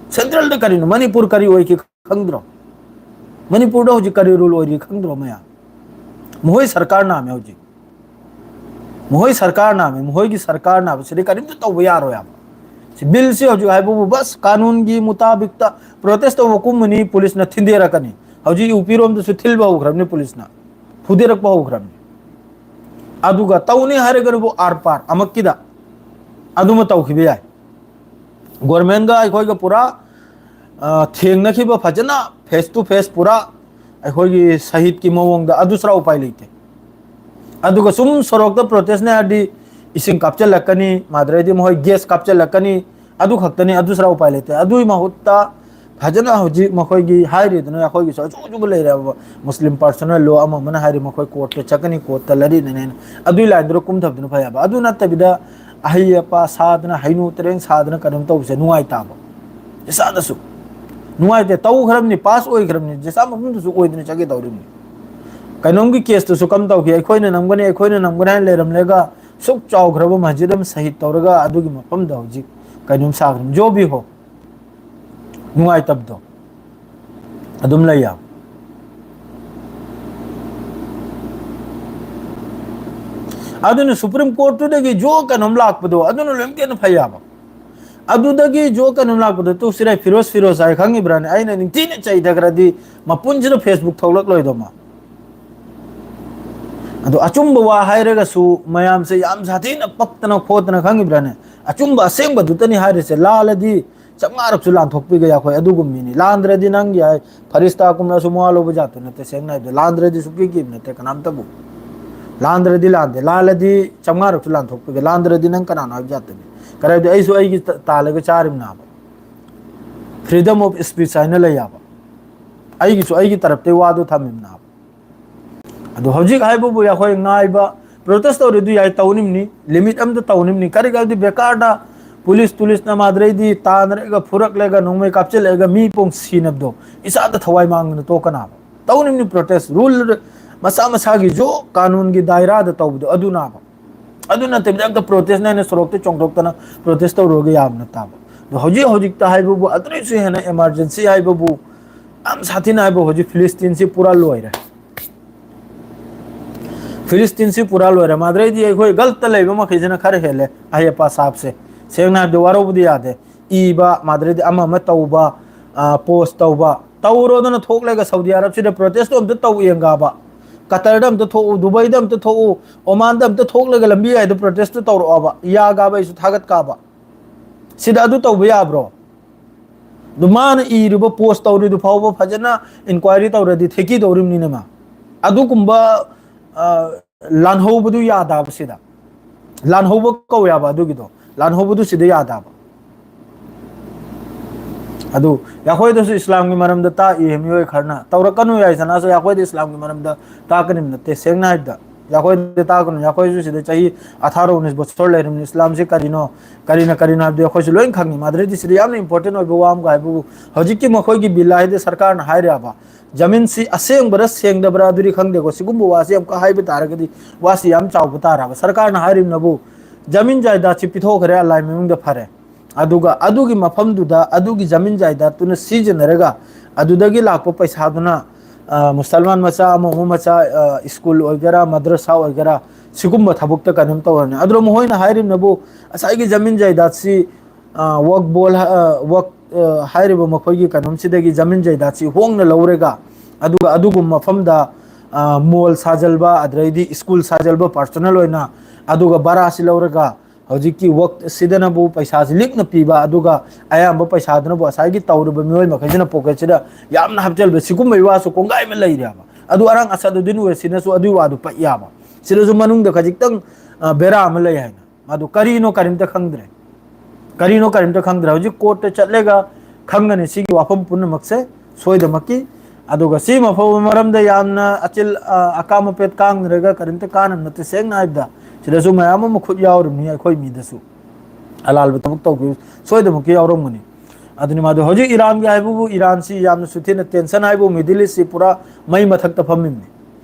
ꯁꯦꯟꯇ꯭ꯔꯦꯜꯗ ꯀꯔꯤꯅꯣ? ꯃꯅꯤꯄꯨꯔ ꯀꯔꯤ ꯑꯣꯏꯒꯦ ꯈꯪꯗ꯭ꯔꯣ? ꯃꯅꯤꯄꯨꯔꯗ ꯍꯧꯖꯤꯛ ꯀꯔꯤ ꯔꯨꯜ ꯑꯣꯏꯔꯤ ꯈꯪꯗ꯭ꯔꯣ ꯃꯌꯥꯝ? ꯃꯈꯣꯏ ꯁꯔꯀꯥꯔ ꯅꯥꯝꯃꯦ ꯍꯧꯖꯤꯛ꯫ ꯃꯈꯣꯏ ꯁꯔꯀꯥꯔꯅ, ꯃꯈꯣꯏꯒꯤ ꯁꯔꯀꯥꯔꯅ ꯁꯤꯗꯤ ꯀꯔꯤꯝꯇ ꯇꯧꯕ ꯌꯥꯔꯣꯏ ꯍꯥꯏꯕ꯫ ꯁꯤ ꯕꯤꯜꯁꯤ ꯍꯧꯖꯤꯛ ꯍꯥꯏꯕꯕꯨ ꯕꯁ ꯀꯥꯅꯨꯟꯒꯤ ꯃꯨꯇꯥꯕꯤꯛꯇ ꯄ꯭ꯔꯣꯇꯦꯁ ꯇꯧꯕ ꯀꯨꯝꯕꯅꯤ, ꯄꯨꯂꯤꯁꯅ ꯊꯤꯟꯗꯦꯔꯛꯀꯅꯤ꯫ ꯍꯧꯖꯤꯛ ꯌꯨ ꯄꯤꯔꯣꯝꯗꯁꯨ ꯊꯤꯟꯕ ꯍꯧꯈ꯭ꯔꯕꯅꯤ ꯄꯨꯂꯤꯁꯅ, ꯐꯨꯗꯦꯔꯛꯄ ꯍꯧꯈ꯭ꯔꯕꯅꯤ꯫ ꯑꯗꯨꯒ ꯇꯧꯅꯤ ꯍꯥꯏꯔꯒꯅꯕꯨ ꯑꯥꯔ ꯄꯥꯔ ꯑꯃꯛꯀꯤꯗ ꯑꯗꯨꯃ ꯇꯧꯈꯤꯕ ꯌꯥꯏ꯫ ꯒꯣꯔꯃꯦꯟꯒ ꯑꯩꯈꯣꯏꯒ ꯄꯨꯔꯥ, ꯑ, ꯊꯦꯡꯅꯈꯤꯕ ꯐꯖꯅ face to face ꯄꯨꯔꯥ ꯑꯩꯈꯣꯏꯒꯤ ꯁꯍꯤꯗꯀꯤ ꯃꯑꯣꯡꯗ ꯑꯗꯨ ꯁꯔꯥ ꯎꯄꯥꯏ ꯂꯩꯇꯦ꯫ ꯑꯗꯨꯒ ꯁꯨꯝ ꯁꯣꯔꯣꯛꯇ ꯄ꯭ꯔꯣꯇꯦꯁꯅꯦ ꯍꯥꯏꯔꯗꯤ ꯏꯁꯤꯡ ꯀꯥꯞꯆꯜꯂꯛꯀꯅꯤ, ꯃꯥꯗ꯭ꯔꯩꯗꯤ ꯃꯈꯣꯏ ꯒꯦꯁ ꯀꯥꯞꯆꯜꯂꯛꯀꯅꯤ, ꯑꯗꯨ ꯈꯛꯇꯅꯤ, ꯑꯗꯨ ꯁꯔꯥ ꯎꯄꯥꯏ ꯂꯩꯇꯦ꯫ ꯑꯗꯨꯒꯤ ꯃꯍꯨꯠꯇ ꯐꯖꯅ ꯍꯧꯖꯤꯛ ꯃꯈꯣꯏꯒꯤ ꯍꯥꯏꯔꯤꯗꯅ ꯑꯩꯈꯣꯏꯒꯤꯁꯨ ꯑꯆꯧ ꯑꯆꯧꯕ ꯂꯩꯔꯦꯕ, ꯃꯨꯁꯂꯤꯝ ꯄꯥꯔꯁꯣꯅꯦꯜ ꯂꯣ ꯑꯃ ꯑꯃꯅ ꯍꯥꯏꯔꯤ ꯃꯈꯣꯏ ꯀꯣꯔꯠꯇ ꯆꯠꯀꯅꯤ, ꯀꯣꯔꯠꯇ ꯂꯩꯔꯤꯅꯦꯅ ꯑꯗꯨꯒꯤ ꯂꯥꯏꯟꯗꯨꯗ ꯀꯨꯝꯊꯕꯗꯨꯅ ꯐꯩ ꯍꯥꯏꯕ꯫ ꯑꯗꯨ ꯅꯠꯇꯕꯤꯗ ꯑꯍꯩ ꯑꯄꯥ ꯁꯥꯗꯅ ꯍꯩꯅꯨ ꯇꯔꯦꯡ ꯁꯥꯗꯅ ꯀꯩꯅꯣꯝ ꯇꯧꯕꯁꯦ ꯅꯨꯡꯉꯥꯏꯇꯕ꯫ ꯏꯁꯥꯗꯁꯨ ꯅꯨꯡꯉꯥꯏꯇꯦ꯫ ꯇꯧꯈ꯭ꯔꯕꯅꯤ, ꯄꯥꯁ ꯑꯣꯏꯈ꯭ꯔꯕꯅꯤ, ꯖꯦꯁꯥ ꯃꯐꯝꯗꯨꯁꯨ ꯑꯣꯏꯗꯅ ꯆꯠꯀꯦ ꯇꯧꯔꯤꯕꯅꯤ꯫ ꯀꯩꯅꯣꯝꯒꯤ ꯀꯦꯁꯇꯨꯁꯨ ꯀꯝ ꯇꯧꯈꯤ, ꯑꯩꯈꯣꯏꯅ ꯅꯝꯒꯅꯤ, ꯑꯩꯈꯣꯏꯅ ꯅꯝꯒꯅꯤ ꯍꯥꯏꯅ ꯂꯩꯔꯝꯂꯒ ꯁꯨꯛ ꯆꯥꯎꯈ꯭ꯔꯕ ꯃꯁꯖꯤꯗ ꯑꯃ ꯁꯍꯤꯗ ꯇꯧꯔꯒ ꯑꯗꯨꯒꯤ ꯃꯐꯝꯗ ꯍꯧꯖꯤꯛ ꯀꯩꯅꯣꯝ ꯁꯥꯈ꯭ꯔꯕꯅꯤ꯫ ꯖꯣ ꯚꯤ ꯍꯣ, ꯅꯨꯡꯉꯥꯏꯇꯕꯗꯣ ꯑꯗꯨꯝ ꯂꯩ ꯌꯥꯕ꯫ ꯑꯗꯨꯅ ꯁꯨꯄ꯭ꯔꯤꯝ ꯀꯣꯔꯠꯇꯨꯗꯒꯤ ꯖꯣ ꯀꯩꯅꯣꯝ ꯂꯥꯛꯄꯗꯣ ꯑꯗꯨꯅ ꯂꯣꯏꯅ ꯍꯦꯟꯅ ꯐꯩ ꯍꯥꯏꯕ꯫ ꯑꯗꯨꯗꯒꯤ ꯖꯣ ꯀꯩꯅꯣꯝ ꯂꯥꯛꯄꯗꯣ ꯇꯨ ꯁꯤꯔꯥꯏ ꯐꯤꯔꯣꯖ ꯐꯤꯔꯣꯖ ꯍꯥꯏ ꯈꯪꯉꯤꯕ꯭ꯔꯥꯅꯦ? ꯑꯩꯅ ꯅꯤꯡꯊꯤꯅ ꯆꯩꯊꯈ꯭ꯔꯗꯤ ꯃꯄꯨꯟꯁꯤꯗ ꯐꯦꯁꯕꯨꯛ ꯊꯣꯛꯂꯛꯂꯣꯏꯗꯧꯃ꯫ ꯑꯗꯣ ꯑꯆꯨꯝꯕ ꯋꯥ ꯍꯥꯏꯔꯒꯁꯨ ꯃꯌꯥꯝꯁꯦ ꯌꯥꯝ ꯁꯥꯊꯤꯅ ꯄꯛꯇꯅ ꯈꯣꯠꯇꯅ ꯈꯪꯉꯤꯕ꯭ꯔꯥꯅꯦ? ꯑꯆꯨꯝꯕ ꯑꯁꯦꯡꯕꯗꯨꯇꯅꯤ ꯍꯥꯏꯔꯤꯁꯦ꯫ ꯂꯥꯜꯂꯗꯤ ꯆꯥꯝꯃꯉꯥꯔꯛꯁꯨ ꯂꯥꯟꯊꯣꯛꯄꯤꯒꯦ ꯑꯩꯈꯣꯏ ꯑꯗꯨꯒꯨꯝ ꯃꯤꯅꯤ꯫ ꯂꯥꯟꯗ꯭ꯔꯗꯤ ꯅꯪꯒꯤ ꯍꯥꯏ ꯐꯔꯤꯁꯇꯥ ꯀꯨꯝꯂꯁꯨ ꯃꯋꯥ ꯂꯧꯕ ꯖꯥꯠꯇꯨ ꯅꯠꯇꯦ꯫ ꯁꯦꯡꯅ ꯍꯥꯏꯕꯗ ꯂꯥꯟꯗ꯭ꯔꯗꯤ ꯁꯨꯛꯀꯤ ꯀꯤꯕ ꯅꯠꯇꯦ ꯀꯅꯥꯝꯇꯕꯨ꯫ ꯂꯥꯟꯗ꯭ꯔꯗꯤ ꯂꯥꯟꯗꯦ, ꯂꯥꯜꯂꯗꯤ ꯆꯥꯝꯃꯉꯥꯔꯛꯁꯨ ꯂꯥꯟꯊꯣꯛꯄꯤꯒꯦ꯫ ꯂꯥꯟꯗ꯭ꯔꯗꯤ ꯅꯪ ꯀꯅꯥꯅꯣ ꯍꯥꯏꯕ ꯖꯥꯠꯇꯨꯅꯤ꯫ ꯀꯔꯤ ꯍꯥꯏꯕꯗꯤ ꯑꯩꯁꯨ ꯑꯩꯒꯤ ꯇ-, ꯇꯥꯜꯂꯒ ꯆꯥꯔꯤꯕꯅꯥꯕ꯫ Freedom of speech ꯍꯥꯏꯅ ꯂꯩ ꯍꯥꯏꯕ꯫ ꯑꯩꯒꯤꯁꯨ ꯑꯩꯒꯤ ꯇꯔꯞꯇꯩ ꯋꯥꯗꯣ ꯊꯝꯃꯤꯕꯅꯥꯕ꯫ ꯑꯗꯣ ꯍꯧꯖꯤꯛ ꯍꯥꯏꯕꯕꯨ ꯑꯩꯈꯣꯏ ꯉꯥꯏꯕ, ꯄ꯭ꯔꯣꯇꯦꯁ ꯇꯧꯔꯤꯗꯨ ꯌꯥꯏ, ꯇꯧꯅꯤꯡꯅꯤ, ꯂꯤꯃꯤꯠ ꯑꯃꯗ ꯇꯧꯅꯤꯡꯅꯤ꯫ ꯀꯔꯤ ꯀꯔꯤꯗꯤ ꯕꯦꯀꯥꯔꯗ ꯄꯨꯂꯤꯁ ꯇꯨꯂꯤꯁꯅ ꯃꯥꯗ꯭ꯔꯩꯗꯤ ꯇꯥꯟꯅꯔꯒ ꯐꯨꯔꯛꯂꯒ ꯅꯣꯡꯃꯩ ꯀꯥꯞꯆꯤꯜꯂꯛꯑꯒ ꯃꯤ ꯄꯣꯡ ꯁꯤꯅꯕꯗꯣ ꯏꯁꯥꯗ ꯊꯋꯥꯏ ꯃꯥꯡꯗꯅ ꯇꯣꯛꯀꯅꯥꯕ꯫ ꯇꯧꯅꯤꯡꯅꯤ ꯄ꯭ꯔꯣꯇꯦꯁ, ꯔꯨꯜ ꯃꯁꯥ ꯃꯁꯥꯒꯤꯁꯨ ꯀꯥꯅꯨꯟꯒꯤ ꯗꯥꯏꯔꯥꯗ ꯇꯧꯕꯗꯣ ꯑꯗꯨꯅꯥꯕ꯫ ꯑꯗꯨ ꯅꯠꯇꯕꯤꯗ ꯍꯦꯛꯇ ꯄ꯭ꯔꯣꯇꯦꯁꯅ ꯍꯥꯏꯅ ꯁꯣꯔꯣꯛꯇ ꯆꯣꯡꯊꯣꯛꯇꯅ ꯄ꯭ꯔꯣꯇꯦꯁ ꯇꯧꯔꯨꯔꯒ ꯌꯥꯕ ꯅꯠꯇꯕ꯫ ꯑꯗꯣ ꯍꯧꯖꯤꯛ ꯍꯧꯖꯤꯛꯇ ꯍꯥꯏꯕꯕꯨ ꯑꯗꯨꯅꯁꯨ ꯍꯦꯟꯅ ꯏꯃꯥꯔꯖꯦꯟꯁꯤ ꯍꯥꯏꯕꯕꯨ ꯌꯥꯝ ꯁꯥꯊꯤꯅ ꯍꯥꯏꯕ ꯍꯧꯖꯤꯛ ꯐꯤꯂꯤꯁꯇꯤꯟꯁꯤ ꯄꯨꯔꯥ ꯂꯣꯏꯔꯦ꯫ ꯐꯤꯂꯤꯁꯇꯤꯟꯁꯤ ꯄꯨꯔꯥ ꯂꯣꯏꯔꯦ꯫ ꯃꯥꯗ꯭ꯔꯩꯗꯤ ꯑꯩꯈꯣꯏ ꯒꯜꯐꯇ ꯂꯩꯕ ꯃꯈꯩꯁꯤꯅ ꯈꯔ ꯍꯦꯜꯂꯦ ꯑꯍꯩ ꯑꯄꯥ ꯁꯥꯕꯁꯦ꯫ ꯁꯦꯡꯅ ꯍꯥꯏꯕꯗ ꯋꯥꯔꯧꯕꯗꯤ ꯌꯥꯗꯦ꯫ ꯏꯕ, ꯃꯥꯗ꯭ꯔꯩꯗꯤ ꯑꯃ ꯑꯃ ꯇꯧꯕ, ꯄꯣꯁ ꯇꯧꯕ, ꯇꯧꯔꯣꯗꯅ ꯊꯣꯛꯂꯒ ꯁꯥꯎꯗꯤ ꯑꯔꯕꯁꯤꯗ ꯄ꯭ꯔꯣꯇꯦꯁꯇꯣ ꯑꯝꯇ ꯇꯧ ꯌꯦꯡꯒꯥꯕ꯫ ꯀꯇꯔꯗ ꯑꯝꯇ ꯊꯣꯛꯎ, ꯗꯨꯕꯩꯗ ꯑꯝꯇ ꯊꯣꯛꯎ, ꯑꯣꯃꯥꯟꯗ ꯑꯝꯇ ꯊꯣꯛꯂꯒ ꯂꯝꯕꯤ ꯍꯥꯏꯗ ꯄ꯭ꯔꯣꯇꯦꯁꯇꯨ ꯇꯧꯔꯛꯑꯣꯕ, ꯌꯥꯒꯥꯕ ꯑꯩꯁꯨ ꯊꯥꯒꯠꯀꯥꯕ꯫ ꯁꯤꯗ ꯑꯗꯨ ꯇꯧꯕ ꯌꯥꯕ꯭ꯔꯣ? ꯑꯗꯨ ꯃꯥꯅ ꯏꯔꯤꯕ ꯄꯣꯁ ꯇꯧꯔꯤꯗꯨ ꯐꯥꯎꯕ ꯐꯖꯅ ꯏꯟꯀ꯭ꯋꯥꯏꯔꯤ ꯇꯧꯔꯗꯤ ꯊꯦꯛꯀꯤ ꯇꯧꯔꯤꯕꯅꯤꯅꯦ ꯃꯥ꯫ ꯑꯗꯨꯒꯨꯝꯕ ꯂꯥꯟꯍꯧꯕꯗꯨ ꯌꯥꯗꯕ ꯁꯤꯗ꯫ ꯂꯥꯟꯍꯧꯕ ꯀꯧꯋꯦꯕ ꯑꯗꯨꯒꯤꯗꯣ꯫ ꯂꯥꯟꯍꯧꯕꯗꯨ ꯁꯤꯗ ꯌꯥꯗꯕ꯫ ꯑꯗꯨ ꯑꯩꯈꯣꯏꯗꯁꯨ ꯏꯁꯂꯥꯝꯒꯤ ꯃꯔꯝꯗ ꯇꯥꯛꯏ ꯃꯤꯑꯣꯏ ꯈꯔꯅ꯫ ꯇꯧꯔꯛꯀꯅꯨ ꯌꯥꯏ ꯁꯅꯥꯁꯨ, ꯑꯩꯈꯣꯏꯗ ꯏꯁꯂꯥꯝꯒꯤ ꯃꯔꯝꯗ ꯇꯥꯛꯀꯅꯤꯕ ꯅꯠꯇꯦ꯫ ꯁꯦꯡꯅ ꯍꯥꯏꯕꯗ ꯑꯩꯈꯣꯏꯗ ꯇꯥꯛꯀꯅꯨ꯫ ꯑꯩꯈꯣꯏꯁꯨ ꯁꯤꯗ ꯆꯍꯤ ꯑꯊꯥꯔ ꯎꯅꯤꯁ ꯕꯣꯁꯣꯔ ꯂꯩꯔꯤꯕꯅꯤ꯫ ꯏꯁꯂꯥꯝꯁꯤ ꯀꯔꯤꯅꯣ, ꯀꯔꯤꯅ ꯀꯔꯤꯅꯣ ꯍꯥꯏꯕꯗꯤ ꯑꯩꯈꯣꯏꯁꯨ ꯂꯣꯏ ꯈꯪꯉꯤ꯫ ꯃꯥꯗ꯭ꯔꯩꯗꯤ ꯁꯤꯗ ꯌꯥꯝꯅ ꯏꯝꯄꯣꯔꯇꯦꯟ ꯑꯣꯏꯕ ꯋꯥ ꯑꯃꯒ ꯍꯥꯏꯕꯕꯨ, ꯍꯧꯖꯤꯛꯀꯤ ꯃꯈꯣꯏꯒꯤ ꯕꯤꯜ ꯍꯥꯏꯗꯤ ꯁꯔꯀꯥꯔꯅ ꯍꯥꯏꯔꯤꯕ ꯖꯃꯤꯟꯁꯤ ꯑꯁꯦꯡꯕꯔꯥ ꯁꯦꯡꯗꯕ꯭ꯔꯥ ꯑꯗꯨꯗꯤ ꯈꯪꯗꯦꯀꯣ꯫ ꯁꯤꯒꯨꯝꯕ ꯋꯥꯁꯤ ꯑꯃꯨꯛꯀ ꯍꯥꯏꯕ ꯇꯥꯔꯒꯗꯤ ꯋꯥꯁꯤ ꯌꯥꯝ ꯆꯥꯎꯕ ꯇꯥꯔꯕ꯫ ꯁꯔꯀꯥꯔꯅ ꯍꯥꯏꯔꯤꯕꯅꯕꯨ ꯖꯃꯤꯟ ꯖꯥꯏꯗꯥꯗꯁꯤ ꯄꯤꯊꯣꯛꯈ꯭ꯔꯦ ꯑꯜꯂꯥꯍꯒꯤ ꯃꯃꯤꯡꯗ, ꯐꯔꯦ꯫ ꯑꯗꯨꯒ ꯑꯗꯨꯒꯤ ꯃꯐꯝꯗꯨꯗ ꯑꯗꯨꯒꯤ ꯖꯃꯤꯟ ꯖꯥꯏꯗꯥꯗꯇꯨꯅ ꯁꯤꯖꯤꯟꯅꯔꯒ ꯑꯗꯨꯗꯒꯤ ꯂꯥꯛꯄ ꯄꯩꯁꯥꯗꯨꯅ, ꯑ, ꯃꯨꯁꯜꯃꯥꯟ ꯃꯆꯥ ꯑꯃ ꯑꯃ ꯃꯆꯥ, ꯑ, ꯁ꯭ꯀꯨꯜ ꯑꯣꯏꯒꯦꯔꯥ ꯃꯗ꯭ꯔꯁꯥ ꯑꯣꯏꯒꯦꯔꯥ ꯁꯤꯒꯨꯝꯕ ꯊꯕꯛꯇ ꯀꯩꯅꯣꯝ ꯇꯧꯔꯅꯤ꯫ ꯑꯗꯨꯅ ꯃꯈꯣꯏꯅ ꯍꯥꯏꯔꯤꯕꯅꯕꯨ ꯉꯁꯥꯏꯒꯤ ꯖꯃꯤꯟ ꯖꯥꯏꯗꯥꯗꯁꯤ, ꯑ, ꯋꯛ ꯕꯣꯜ, ꯑ, ꯋꯛ, ꯑ, ꯍꯥꯏꯔꯤꯕ ꯃꯈꯣꯏꯒꯤ ꯀꯩꯅꯣꯝꯁꯤꯗꯒꯤ ꯖꯃꯤꯟ ꯖꯥꯏꯗꯥꯗꯁꯤ ꯍꯣꯡꯅ ꯂꯧꯔꯒ ꯑꯗꯨꯒ ꯑꯗꯨꯒꯨꯝꯕ ꯃꯐꯝꯗ, ꯑ, ꯃꯣꯜ ꯁꯥꯖꯜꯕ, ꯑꯗꯨꯗꯩꯗꯤ ꯁ꯭ꯀꯨꯜ ꯁꯥꯖꯜꯕ ꯄꯥꯔꯁꯣꯅꯦꯜ ꯑꯣꯏꯅ, ꯑꯗꯨꯒ ꯕꯔꯥꯁꯤ ꯂꯧꯔꯒ ꯍꯧꯖꯤꯛꯀꯤ ꯋꯛꯁꯤꯗꯅꯕꯨ ꯄꯩꯁꯥꯁꯤ ꯂꯤꯛꯅ ꯄꯤꯕ, ꯑꯗꯨꯒ ꯑꯌꯥꯝꯕ ꯄꯩꯁꯥꯗꯨꯅꯕꯨ ꯉꯁꯥꯏꯒꯤ ꯇꯧꯔꯤꯕ ꯃꯤꯑꯣꯏ ꯃꯈꯩꯁꯤꯅ ꯄꯣꯀꯦꯠꯁꯤꯗ ꯌꯥꯝꯅ ꯍꯥꯞꯆꯤꯟꯕ, ꯁꯤꯒꯨꯝꯕꯒꯤ ꯋꯥꯁꯨ ꯀꯣꯡꯒꯥꯏ ꯑꯃ ꯂꯩꯔꯦꯕ꯫ ꯑꯗꯨ ꯑꯔꯥꯡ ꯑꯁꯥꯗꯨꯗꯤꯟ ꯑꯣꯏꯁꯤꯅꯁꯨ ꯑꯗꯨꯒꯤ ꯋꯥꯗꯨ ꯄꯛ ꯌꯥꯕ꯫ ꯁꯤꯗꯁꯨ ꯃꯅꯨꯡꯗ ꯈꯖꯤꯛꯇꯪ, ꯑ, ꯕꯦꯔꯥ ꯑꯃ ꯂꯩ ꯍꯥꯏꯅ꯫ ꯑꯗꯨ ꯀꯔꯤꯅꯣ ꯀꯔꯤꯝꯇ ꯈꯪꯗ꯭ꯔꯦ꯫ ꯀꯔꯤꯅꯣ ꯀꯔꯤꯝꯇ ꯈꯪꯗ꯭ꯔꯦ꯫ ꯍꯧꯖꯤꯛ ꯀꯣꯔꯠꯇ ꯆꯠꯂꯒ ꯈꯪꯒꯅꯤ ꯁꯤꯒꯤ ꯋꯥꯐꯝ ꯄꯨꯝꯅꯃꯛꯁꯦ ꯁꯣꯏꯗꯃꯛꯀꯤ꯫ ꯑꯗꯨꯒ ꯁꯤ ꯃꯐꯝ ꯃꯔꯝꯗ ꯌꯥꯝꯅ ꯑꯆꯤꯜ, ꯑ, ꯑꯀꯥꯝ ꯑꯄꯦꯠ ꯀꯥꯡꯗ꯭ꯔꯒ ꯀꯔꯤꯝꯇ ꯀꯥꯟꯅꯕ ꯅꯠꯇꯦ꯫ ꯁꯦꯡꯅ ꯍꯥꯏꯕꯗ ꯁꯤꯗꯁꯨ ꯃꯌꯥꯝ ꯑꯃ ꯈꯨꯠ ꯌꯥꯎꯔꯤꯕꯅꯤ ꯑꯩꯈꯣꯏ ꯃꯤꯗꯁꯨ꯫ ꯑꯂꯥꯜꯕ ꯊꯕꯛ ꯇꯧꯕ ꯁꯣꯏꯗꯃꯛꯀꯤ ꯌꯥꯎꯔꯝꯒꯅꯤ꯫ ꯑꯗꯨꯅꯤ ꯃꯥꯗꯣ ꯍꯧꯖꯤꯛ ꯏꯔꯥꯟꯒꯤ ꯍꯥꯏꯕꯕꯨ ꯏꯔꯥꯟꯁꯤ ꯌꯥꯝꯅ ꯁꯨꯊꯤꯅ ꯇꯦꯟꯁꯟ ꯍꯥꯏꯕꯨ ꯃꯤꯗꯤꯜ ꯏꯁꯁꯤ ꯄꯨꯔꯥ ꯃꯩ ꯃꯊꯛꯇ ꯐꯝꯃꯤꯕꯅꯤ꯫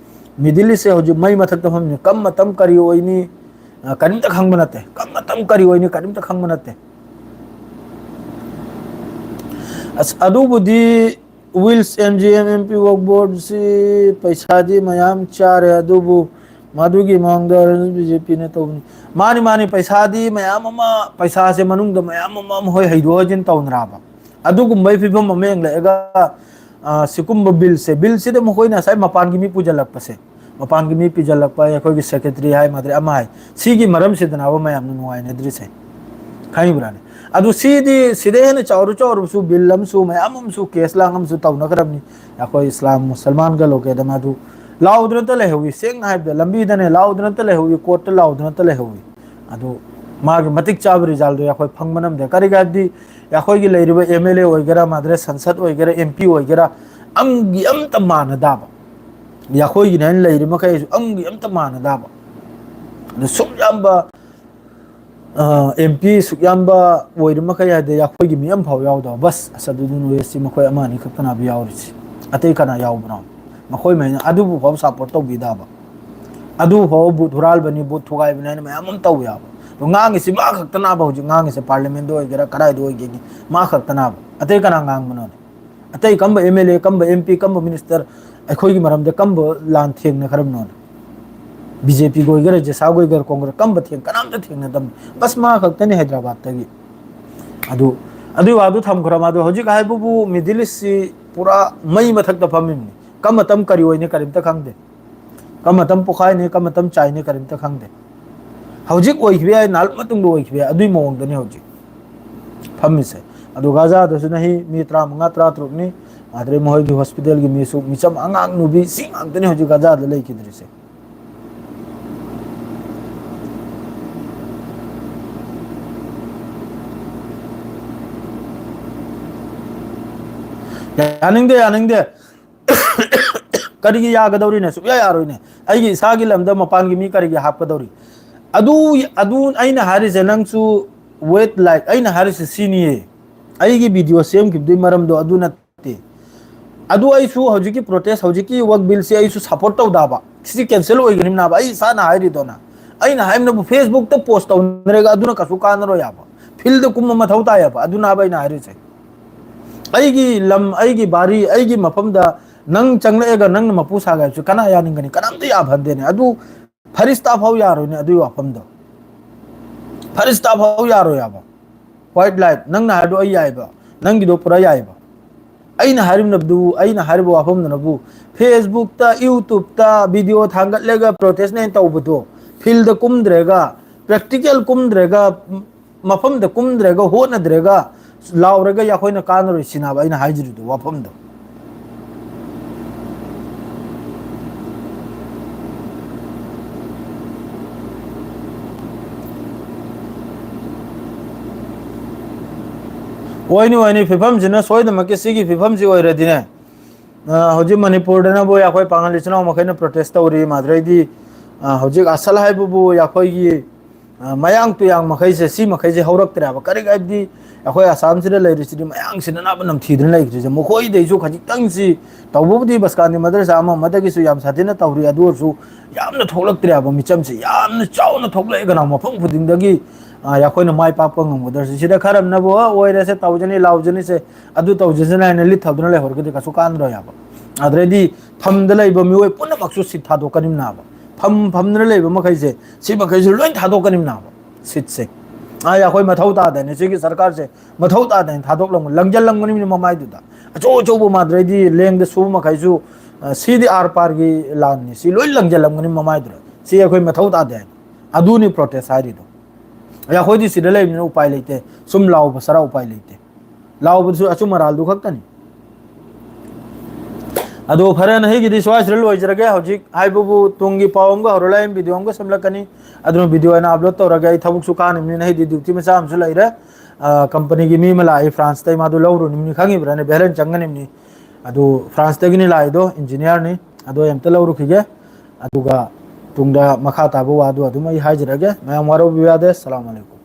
ꯃꯤꯗꯤꯜ ꯏꯁꯁꯦ ꯍꯧꯖꯤꯛ ꯃꯩ ꯃꯊꯛꯇ ꯐꯝꯃꯤꯕꯅꯤ꯫ ꯀꯔꯝ ꯃꯇꯝ ꯀꯔꯤ ꯑꯣꯏꯅꯤ, ꯑ, ꯀꯔꯤꯝꯇ ꯈꯪꯕ ꯅꯠꯇꯦ꯫ ꯀꯔꯝ ꯃꯇꯝ ꯀꯔꯤ ꯑꯣꯏꯅꯤ ꯀꯔꯤꯝꯇ ꯈꯪꯕ ꯅꯠꯇꯦ꯫ ꯑꯁ, ꯑꯗꯨꯕꯨꯗꯤ ꯋꯤꯜꯁ M G M M P ꯋꯛ ꯕꯣꯔꯗꯁꯤ ꯄꯩꯁꯥꯗꯤ ꯃꯌꯥꯝ ꯆꯥꯔꯦ, ꯑꯗꯨꯕꯨ ꯃꯗꯨꯒꯤ ꯃꯃꯥꯡꯗ ꯕꯤ ꯖꯦ ꯄꯤꯅ ꯇꯧꯕꯅꯤ꯫ ꯃꯥꯅꯤ, ꯃꯥꯅꯤ, ꯄꯩꯁꯥꯗꯤ ꯃꯌꯥꯝ ꯑꯃ, ꯄꯩꯁꯥꯁꯦ ꯃꯅꯨꯡꯗ ꯃꯌꯥꯝ ꯑꯃ ꯃꯈꯣꯏ ꯍꯩꯗꯣꯛ ꯍꯩꯖꯤꯟ ꯇꯧꯅꯔꯕ꯫ ꯑꯗꯨꯒꯨꯝꯕꯒꯤ ꯐꯤꯕꯝ ꯑꯃ ꯌꯦꯡꯂꯛꯑꯒ, ꯑ, ꯁꯤꯒꯨꯝꯕ ꯕꯤꯜꯁꯦ, ꯕꯤꯜꯁꯤꯗ ꯃꯈꯣꯏꯅ ꯉꯁꯥꯏ ꯃꯄꯥꯟꯒꯤ ꯃꯤ ꯄꯨꯁꯤꯜꯂꯛꯄꯁꯦ, ꯃꯄꯥꯟꯒꯤ ꯃꯤ ꯄꯨꯁꯤꯜꯂꯛꯄ, ꯑꯩꯈꯣꯏꯒꯤ ꯁꯦꯀ꯭ꯔꯦꯇꯔꯤ ꯍꯥꯏ ꯃꯥꯗ꯭ꯔꯦ ꯑꯃ ꯍꯥꯏ, ꯁꯤꯒꯤ ꯃꯔꯝꯁꯤꯗꯅꯕ ꯃꯌꯥꯝꯅ ꯅꯨꯡꯉꯥꯏꯅꯗ꯭ꯔꯤꯁꯦ, ꯈꯪꯉꯤꯕ꯭ꯔꯥꯅꯦ? ꯑꯗꯨ ꯁꯤꯗꯤ, ꯁꯤꯗꯩ ꯍꯦꯟꯅ ꯆꯥꯎꯔꯨ ꯆꯥꯎꯔꯨꯕꯁꯨ, ꯕꯤꯜ ꯑꯃꯁꯨ, ꯃꯌꯥꯝ ꯑꯃꯁꯨ, ꯀꯦꯁ ꯂꯥꯡ ꯑꯃꯁꯨ ꯇꯧꯅꯈ꯭ꯔꯕꯅꯤ꯫ ꯑꯩꯈꯣꯏ ꯏꯁꯂꯥꯝ ꯃꯨꯁꯜꯃꯥꯟꯒ ꯂꯣꯀꯦꯗ ꯃꯗꯨ ꯂꯥꯎꯗꯅꯇ ꯂꯩꯍꯧꯋꯤ꯫ ꯁꯦꯡꯅ ꯍꯥꯏꯕꯗ, ꯂꯝꯕꯤꯗꯅꯦ ꯂꯥꯎꯗꯅꯇ ꯂꯩꯍꯧꯋꯤ, ꯀꯣꯔꯠꯇ ꯂꯥꯎꯗꯅꯇ ꯂꯩꯍꯧꯋꯤ꯫ ꯑꯗꯨ ꯃꯥꯒꯤ ꯃꯇꯤꯛ ꯆꯥꯕ ꯔꯤꯖꯜꯗꯣ ꯑꯩꯈꯣꯏ ꯐꯪꯕ ꯅꯝꯗꯦ꯫ ꯀꯔꯤꯒꯤ ꯍꯥꯏꯕꯗꯤ, ꯑꯩꯈꯣꯏꯒꯤ ꯂꯩꯔꯤꯕ ꯑꯦꯝ ꯑꯦꯜ ꯑꯦ ꯑꯣꯏꯒꯦꯔꯥ, ꯃꯥꯗ꯭ꯔꯦ ꯁꯪꯁꯠ ꯑꯣꯏꯒꯦꯔꯥ, ꯑꯦꯝ ꯄꯤ ꯑꯣꯏꯒꯦꯔꯥ, ꯑꯝꯒꯤ ꯑꯝꯇ ꯃꯥꯟꯅꯗꯕ꯫ ꯑꯩꯈꯣꯏꯒꯤꯅ ꯍꯥꯏꯅ ꯂꯩꯔꯤ ꯃꯈꯩꯁꯨ ꯑꯝꯒꯤ ꯑꯝꯇ ꯃꯥꯟꯅꯗꯕ꯫ ꯑꯗꯨ ꯁꯨꯛ ꯌꯥꯝꯕ, ꯑꯦꯝ ꯄꯤ ꯁꯨꯛ ꯌꯥꯝꯕ ꯑꯣꯏꯔꯤ ꯃꯈꯩ ꯍꯥꯏꯗꯤ ꯑꯩꯈꯣꯏꯒꯤ ꯃꯤ ꯑꯃ ꯐꯥꯎ ꯌꯥꯎꯗꯕ, ꯕꯁ ꯑꯁꯗꯨꯗꯤꯟ ꯑꯣꯋꯦꯁꯤ ꯃꯈꯣꯏ ꯑꯃ ꯑꯅꯤ ꯈꯛꯇꯅꯕ ꯌꯥꯎꯔꯤꯁꯤ꯫ ꯑꯇꯩ ꯀꯅꯥ ꯌꯥꯎꯕꯅꯣ? ꯃꯈꯣꯏ ꯃꯩꯅ ꯑꯗꯨꯕꯨ ꯐꯥꯎ ꯁꯞꯄꯣꯔꯠ ꯇꯧꯕꯤꯗꯕ, ꯑꯗꯨ ꯐꯥꯎꯕ ꯕꯨꯠ ꯍꯨꯔꯥꯜꯕꯅꯤ, ꯕꯨꯠ ꯊꯨꯒꯥꯏꯕꯅꯤ ꯍꯥꯏꯅ ꯃꯌꯥꯝ ꯑꯃ ꯇꯧ ꯌꯥꯕ꯫ ꯑꯗꯣ ꯉꯥꯡꯉꯤꯁꯤ ꯃꯥ ꯈꯛꯇꯅꯕ, ꯍꯧꯖꯤꯛ ꯉꯥꯡꯉꯤꯁꯦ ꯄꯥꯔꯂꯤꯌꯥꯃꯦꯟꯗ ꯑꯣꯏꯒꯦꯔꯥ, ꯀꯗꯥꯏꯗ ꯑꯣꯏꯒꯦꯒꯦ, ꯃꯥ ꯈꯛꯇꯅꯕ꯫ ꯑꯇꯩ ꯀꯅꯥ ꯉꯥꯡꯕꯅꯣꯅꯦ? ꯑꯇꯩ ꯀꯝꯕ ꯑꯦꯝ ꯑꯦꯜ ꯑꯦ, ꯀꯝꯕ ꯑꯦꯝ ꯄꯤ, ꯀꯝꯕ ꯃꯤꯅꯤꯁꯇꯔ ꯑꯩꯈꯣꯏꯒꯤ ꯃꯔꯝꯗ ꯀꯝꯕ ꯂꯥꯟ ꯊꯦꯡꯅꯈ꯭ꯔꯕꯅꯣꯅꯦ? ꯕꯤ ꯖꯦ ꯄꯤꯒ ꯑꯣꯏꯒꯦꯔꯥ, ꯖꯦꯁꯥꯒ ꯑꯣꯏꯒꯦꯔꯥ, ꯀꯣꯡꯒ꯭ꯔꯦꯁ, ꯀꯝꯕ ꯊꯦꯡ-, ꯀꯅꯥꯝꯇ ꯊꯦꯡꯅꯗꯕꯅꯤ꯫ ꯕꯁ ꯃꯥ ꯈꯛꯇꯅꯤ ꯍꯥꯏꯗ꯭ꯔꯕꯥꯗꯇꯒꯤ꯫ ꯑꯗꯨ, ꯑꯗꯨꯒꯤ ꯋꯥꯗꯨ ꯊꯝꯈ꯭ꯔꯣ꯫ ꯃꯥꯗꯣ ꯍꯧꯖꯤꯛ ꯍꯥꯏꯕꯕꯨ ꯃꯤꯗꯜ ꯏꯁꯁꯤ ꯄꯨꯔꯥ ꯃꯩ ꯃꯊꯛꯇ ꯐꯝꯃꯤꯕꯅꯤ꯫ ꯀꯔꯝꯕ ꯃꯇꯝ ꯀꯔꯤ ꯑꯣꯏꯅꯤ ꯀꯔꯤꯝꯇ ꯈꯪꯗꯦ꯫ ꯀꯔꯝꯕ ꯃꯇꯝ ꯄꯣꯛꯈꯥꯏꯅꯤ, ꯀꯔꯝꯕ ꯃꯇꯝ ꯆꯥꯏꯅꯤ ꯀꯔꯤꯝꯇ ꯈꯪꯗꯦ꯫ ꯍꯧꯖꯤꯛ ꯑꯣꯏꯈꯤꯕ ꯌꯥꯏ, ꯅꯍꯥꯛ ꯃꯇꯨꯡꯗ ꯑꯣꯏꯈꯤꯕ ꯌꯥꯏ, ꯑꯗꯨꯒꯤ ꯃꯑꯣꯡꯗꯅꯤ ꯍꯧꯖꯤꯛ ꯐꯝꯃꯤꯁꯦ꯫ ꯑꯗꯨ ꯒꯥꯖꯥꯗꯁꯨ ꯅꯍꯤ ꯃꯤ ꯇꯔꯥꯃꯉꯥ, ꯇꯔꯥꯇꯔꯨꯛꯅꯤ꯫ ꯑꯗꯩ ꯃꯈꯣꯏꯒꯤ ꯍꯣꯁꯄꯤꯇꯥꯜꯒꯤ ꯃꯤꯁꯨ, ꯃꯤꯆꯝ, ꯑꯉꯥꯡ ꯅꯨꯕꯤ, ꯁꯤ ꯉꯥꯛꯇꯅꯤ ꯍꯧꯖꯤꯛ ꯒꯥꯖꯥꯗ ꯂꯩꯈꯤꯗ꯭ꯔꯤꯁꯦ꯫ ꯌꯥꯅꯤꯡꯗꯦ, ꯌꯥꯅꯤꯡꯗꯦ꯫ ꯀꯔꯤꯒꯤ ꯌꯥꯒꯗꯧꯔꯤꯅꯦ? ꯁꯨꯛꯌꯥ ꯌꯥꯔꯣꯏꯅꯦ꯫ ꯑꯩꯒꯤ ꯏꯁꯥꯒꯤ ꯂꯝꯗ ꯃꯄꯥꯟꯒꯤ ꯃꯤ ꯀꯔꯤꯒꯤ ꯍꯥꯞꯀꯗꯧꯔꯤ? ꯑꯗꯨ, ꯑꯗꯨ ꯑꯩꯅ ꯍꯥꯏꯔꯤꯁꯦ, ꯅꯪꯁꯨ ꯋꯦꯠ ꯂꯥꯏꯛ, ꯑꯩꯅ ꯍꯥꯏꯔꯤꯁꯦ ꯁꯤꯅꯤꯌꯦ꯫ ꯑꯩꯒꯤ ꯚꯤꯗꯤꯑꯣ ꯁꯦꯝꯈꯤꯕꯗꯨꯒꯤ ꯃꯔꯝꯗꯣ ꯑꯗꯨ ꯅꯠꯇꯦ꯫ ꯑꯗꯨ ꯑꯩꯁꯨ ꯍꯧꯖꯤꯛꯀꯤ ꯄ꯭ꯔꯣꯇꯦꯁ, ꯍꯧꯖꯤꯛꯀꯤ ꯋꯛ ꯕꯤꯜꯁꯦ ꯑꯩꯁꯨ ꯁꯞꯄꯣꯔꯠ ꯇꯧꯗꯕ꯫ ꯁꯤꯗꯤ ꯀꯦꯟꯁꯦꯜ ꯑꯣꯏꯒꯅꯤꯅꯕ꯫ ꯑꯩ ꯏꯁꯥꯅ ꯍꯥꯏꯔꯤꯗꯣꯅ꯫ ꯑꯩꯅ ꯍꯥꯏꯕꯅꯕꯨ ꯐꯦꯁꯕꯨꯛꯇ ꯄꯣꯁ ꯇꯧꯅꯔꯒ ꯑꯗꯨꯅ ꯀꯩꯁꯨ ꯀꯥꯟꯅꯔꯣꯏ ꯍꯥꯏꯕ꯫ ꯐꯤꯜꯗ ꯀꯨꯝꯕ ꯃꯊꯧ ꯇꯥꯏ ꯍꯥꯏꯕ꯫ ꯑꯗꯨꯅꯕ ꯑꯩꯅ ꯍꯥꯏꯔꯤꯁꯦ꯫ ꯑꯩꯒꯤ ꯂꯝ, ꯑꯩꯒꯤ ꯕꯥꯔꯤ, ꯑꯩꯒꯤ ꯃꯐꯝꯗ ꯅꯪ ꯆꯪꯂꯛꯑꯒ ꯅꯪꯅ ꯃꯄꯨ ꯁꯥꯒꯦ ꯍꯥꯏꯕꯁꯨ ꯀꯅꯥ ꯌꯥꯅꯤꯡꯒꯅꯤ? ꯀꯅꯥꯝꯇ ꯌꯥꯐꯟꯗꯦꯅꯦ꯫ ꯑꯗꯨ ꯐꯔꯤꯁꯇꯥ ꯐꯥꯎ ꯌꯥꯔꯣꯏꯅꯦ ꯑꯗꯨꯒꯤ ꯋꯥꯐꯝꯗꯣ꯫ ꯐꯔꯤꯁꯇꯥ ꯐꯥꯎ ꯌꯥꯔꯣꯏ ꯍꯥꯏꯕ꯫ White light, ꯅꯪꯅ ꯍꯥꯏꯕꯗꯣ ꯑꯩ ꯌꯥꯏꯕ, ꯅꯪꯒꯤꯗꯣ ꯄꯨꯔꯥ ꯌꯥꯏꯕ꯫ ꯑꯩꯅ ꯍꯥꯏꯔꯤꯕꯗꯨꯕꯨ, ꯑꯩꯅ ꯍꯥꯏꯔꯤꯕ ꯋꯥꯐꯝꯗꯨꯅꯕꯨ, Facebook-ꯇ, YouTube-ꯇ video ꯊꯥꯡꯒꯠꯂꯒ protest ꯅꯦꯅ ꯇꯧꯕꯗꯣ, field ꯀꯨꯝꯗ꯭ꯔꯦꯒ, practical ꯀꯨꯝꯗ꯭ꯔꯦꯒ, ꯃꯐꯝꯗ ꯀꯨꯝꯗ꯭ꯔꯦꯒ, ꯍꯣꯠꯅꯗ꯭ꯔꯦꯒ, ꯂꯥꯎꯔꯒ ꯑꯩꯈꯣꯏꯅ ꯀꯥꯟꯅꯔꯣꯏ ꯁꯤꯅꯦꯕ ꯑꯩꯅ ꯍꯥꯏꯖꯔꯤꯗꯣ ꯋꯥꯐꯝꯗꯣ꯫ ꯑꯣꯏꯅꯤ, ꯑꯣꯏꯅꯤ, ꯐꯤꯕꯝꯁꯤꯅ ꯁꯣꯏꯗꯅꯃꯛꯀꯤ ꯁꯤꯒꯤ ꯐꯤꯕꯝꯁꯤ ꯑꯣꯏꯔꯗꯤꯅꯦ, ꯑ, ꯍꯧꯖꯤꯛ ꯃꯅꯤꯄꯨꯔꯗꯅꯕꯨ ꯑꯩꯈꯣꯏ ꯄꯥꯉꯜ ꯏꯆꯤꯟ ꯏꯅꯥꯎ ꯃꯈꯩꯅ protest ꯇꯧꯔꯤ, ꯃꯗꯨꯗꯩꯗꯤ, ꯑ, ꯍꯧꯖꯤꯛ ꯑꯁꯜ ꯍꯥꯏꯕꯕꯨ ꯑꯩꯈꯣꯏꯒꯤ, ꯑ, ꯃꯌꯥꯡ ꯇꯨꯌꯥꯡ ꯃꯈꯩꯁꯦ, ꯁꯤ ꯃꯈꯩꯁꯦ ꯍꯧꯔꯛꯇ꯭ꯔꯦꯕ꯫ ꯀꯔꯤ ꯍꯥꯏꯕꯗꯤ ꯑꯩꯈꯣꯏ ꯑꯁꯥꯝꯁꯤꯗ ꯂꯩꯔꯤꯁꯤꯗꯤ ꯃꯌꯥꯡꯁꯤꯅ ꯑꯅꯥꯕ ꯅꯝꯊꯤꯗꯅ ꯂꯩꯈ꯭ꯔꯤꯁꯦ, ꯃꯈꯣꯏꯗꯩꯁꯨ ꯈꯖꯤꯛꯇꯪꯁꯤ, ꯇꯧꯕꯕꯨꯗꯤ ꯕꯁꯀꯥꯟꯗꯤ ꯃꯗꯔꯁꯥ ꯑꯃ ꯑꯃꯗꯒꯤꯁꯨ ꯌꯥꯝ ꯁꯥꯊꯤꯅ ꯇꯧꯔꯤ, ꯑꯗꯨ ꯑꯣꯏꯔꯁꯨ ꯌꯥꯝꯅ ꯊꯣꯛꯂꯛꯇ꯭ꯔꯦꯕ ꯃꯤꯆꯝꯁꯦ, ꯌꯥꯝꯅ ꯆꯥꯎꯅ ꯊꯣꯛꯂꯛꯑꯦ ꯀꯅꯥ ꯃꯐꯝ ꯈꯨꯗꯤꯡꯗꯒꯤ꯫ ꯑ, ꯑꯩꯈꯣꯏꯅ ꯃꯥꯏ ꯄꯥꯛꯄ ꯉꯝꯒꯗꯧꯔꯤꯁꯦ ꯁꯤꯗ ꯈꯔ ꯑꯃꯅꯕꯨ, "ꯑ, ꯑꯣꯏꯔꯁꯦ, ꯇꯧꯖꯅꯤ, ꯂꯥꯎꯖꯅꯤꯁꯦ, ꯑꯗꯨ ꯇꯧꯖꯁꯅꯤ" ꯍꯥꯏꯅ ꯂꯤꯠ ꯊꯧꯗꯨꯅ ꯂꯩꯍꯧꯔꯒꯗꯤ ꯀꯩꯁꯨ ꯀꯥꯟꯅꯔꯣꯏ ꯍꯥꯏꯕ꯫ ꯑꯗꯨꯗꯩꯗꯤ ꯐꯝꯗ ꯂꯩꯕ ꯃꯤꯑꯣꯏ ꯄꯨꯝꯅꯃꯛꯁꯨ ꯁꯤꯠ ꯊꯥꯗꯣꯛꯀꯅꯤꯅꯥꯕ꯫ ꯐꯝ ꯐꯝꯗꯨꯅ ꯂꯩꯕ ꯃꯈꯩꯁꯦ, ꯁꯤ ꯃꯈꯩꯁꯨ ꯂꯣꯏ ꯊꯥꯗꯣꯛꯀꯅꯤꯅꯥꯕ, ꯁꯤꯠꯁꯦ꯫ ꯑ, ꯑꯩꯈꯣꯏ ꯃꯊꯧ ꯇꯥꯗꯦꯅꯦ ꯁꯤꯒꯤ ꯁꯔꯀꯥꯔꯁꯦ, ꯃꯊꯧ ꯇꯥꯗꯦꯅ ꯊꯥꯗꯣꯛꯂꯝꯒꯅꯤ, ꯂꯪꯖꯜꯂꯝꯒꯅꯤ ꯃꯃꯥꯏꯗꯨꯗ꯫ ꯑꯆꯧ ꯑꯆꯧꯕ ꯃꯥꯗ꯭ꯔꯩꯗꯤ ꯂꯦꯡꯗ ꯁꯨꯕ ꯃꯈꯩꯁꯨ, ꯑ, ꯁꯤꯗꯤ ꯑꯥꯔ ꯄꯥꯔꯒꯤ ꯂꯥꯟꯅꯤ, ꯁꯤ ꯂꯣꯏ ꯂꯪꯖꯜꯂꯝꯒꯅꯤ ꯃꯃꯥꯏꯗꯨꯗ꯫ ꯁꯤ ꯑꯩꯈꯣꯏ ꯃꯊꯧ ꯇꯥꯗꯦ ꯍꯥꯏꯅ꯫ ꯑꯗꯨꯅꯤ protest ꯍꯥꯏꯔꯤꯗꯣ꯫ ꯑꯗ ꯑꯩꯈꯣꯏꯗꯤ ꯁꯤꯗ ꯂꯩꯕꯅꯤꯅ ꯎꯄꯥꯏ ꯂꯩꯇꯦ꯫ ꯁꯨꯝ ꯂꯥꯎꯕ ꯁꯔꯥ ꯎꯄꯥꯏ ꯂꯩꯇꯦ꯫ ꯂꯥꯎꯕꯗꯨꯁꯨ ꯑꯆꯨꯝ ꯑꯔꯥꯜꯗꯨ ꯈꯛꯇꯅꯤ꯫ ꯑꯗꯣ ꯐꯔꯦ, ꯅꯍꯩꯒꯤꯗꯤ ꯁ꯭ꯋꯥꯏꯁꯤꯗ ꯂꯣꯏꯖꯔꯒꯦ꯫ ꯍꯧꯖꯤꯛ ꯍꯥꯏꯕꯕꯨ ꯇꯨꯡꯒꯤ ꯄꯥꯎ ꯑꯃꯒ ꯍꯧꯔ ꯂꯥꯏ video ꯑꯃꯒ ꯁꯦꯝꯂꯛꯀꯅꯤ꯫ ꯑꯗꯨꯅ video ꯑꯣꯏꯅ upload ꯇꯧꯔꯒꯦ꯫ ꯑꯩ ꯊꯕꯛꯁꯨ ꯀꯥꯅꯤꯕꯅꯤꯅ ꯑꯩꯗꯤ duty ꯃꯆꯥ ꯑꯃꯁꯨ ꯂꯩꯔꯦ꯫ ꯑ, company-ꯒꯤ ꯃꯤ ꯑꯃ ꯂꯥꯛꯏ France-ꯇꯩ, ꯃꯥꯗꯨ ꯂꯧꯔꯨꯅꯤꯕꯅꯤ, ꯈꯪꯉꯤꯕ꯭ꯔꯥꯅꯦ? ꯚꯦꯂꯦꯟ ꯆꯪꯒꯅꯤꯕꯅꯤ꯫ ꯑꯗꯨ France-ꯇꯒꯤꯅꯤ ꯂꯥꯛꯏꯗꯣ, engineer-ꯅꯤ꯫ ꯑꯗꯣ ꯑꯩ ꯑꯝꯇ ꯂꯧꯔꯨꯈꯤꯒꯦ꯫ ꯑꯗꯨꯒ ꯇꯨꯡꯗ ꯃꯈꯥ ꯇꯥꯕ ꯋꯥꯗꯨ ꯑꯗꯨꯝ ꯑꯩ ꯍꯥꯏꯖꯔꯒꯦ꯫ ꯃꯌꯥꯝ ꯋꯥꯔꯧꯕꯤꯕ ꯌꯥꯗꯦ꯫ ꯁꯂꯥꯝ ꯑꯂꯩꯀꯨꯝ꯫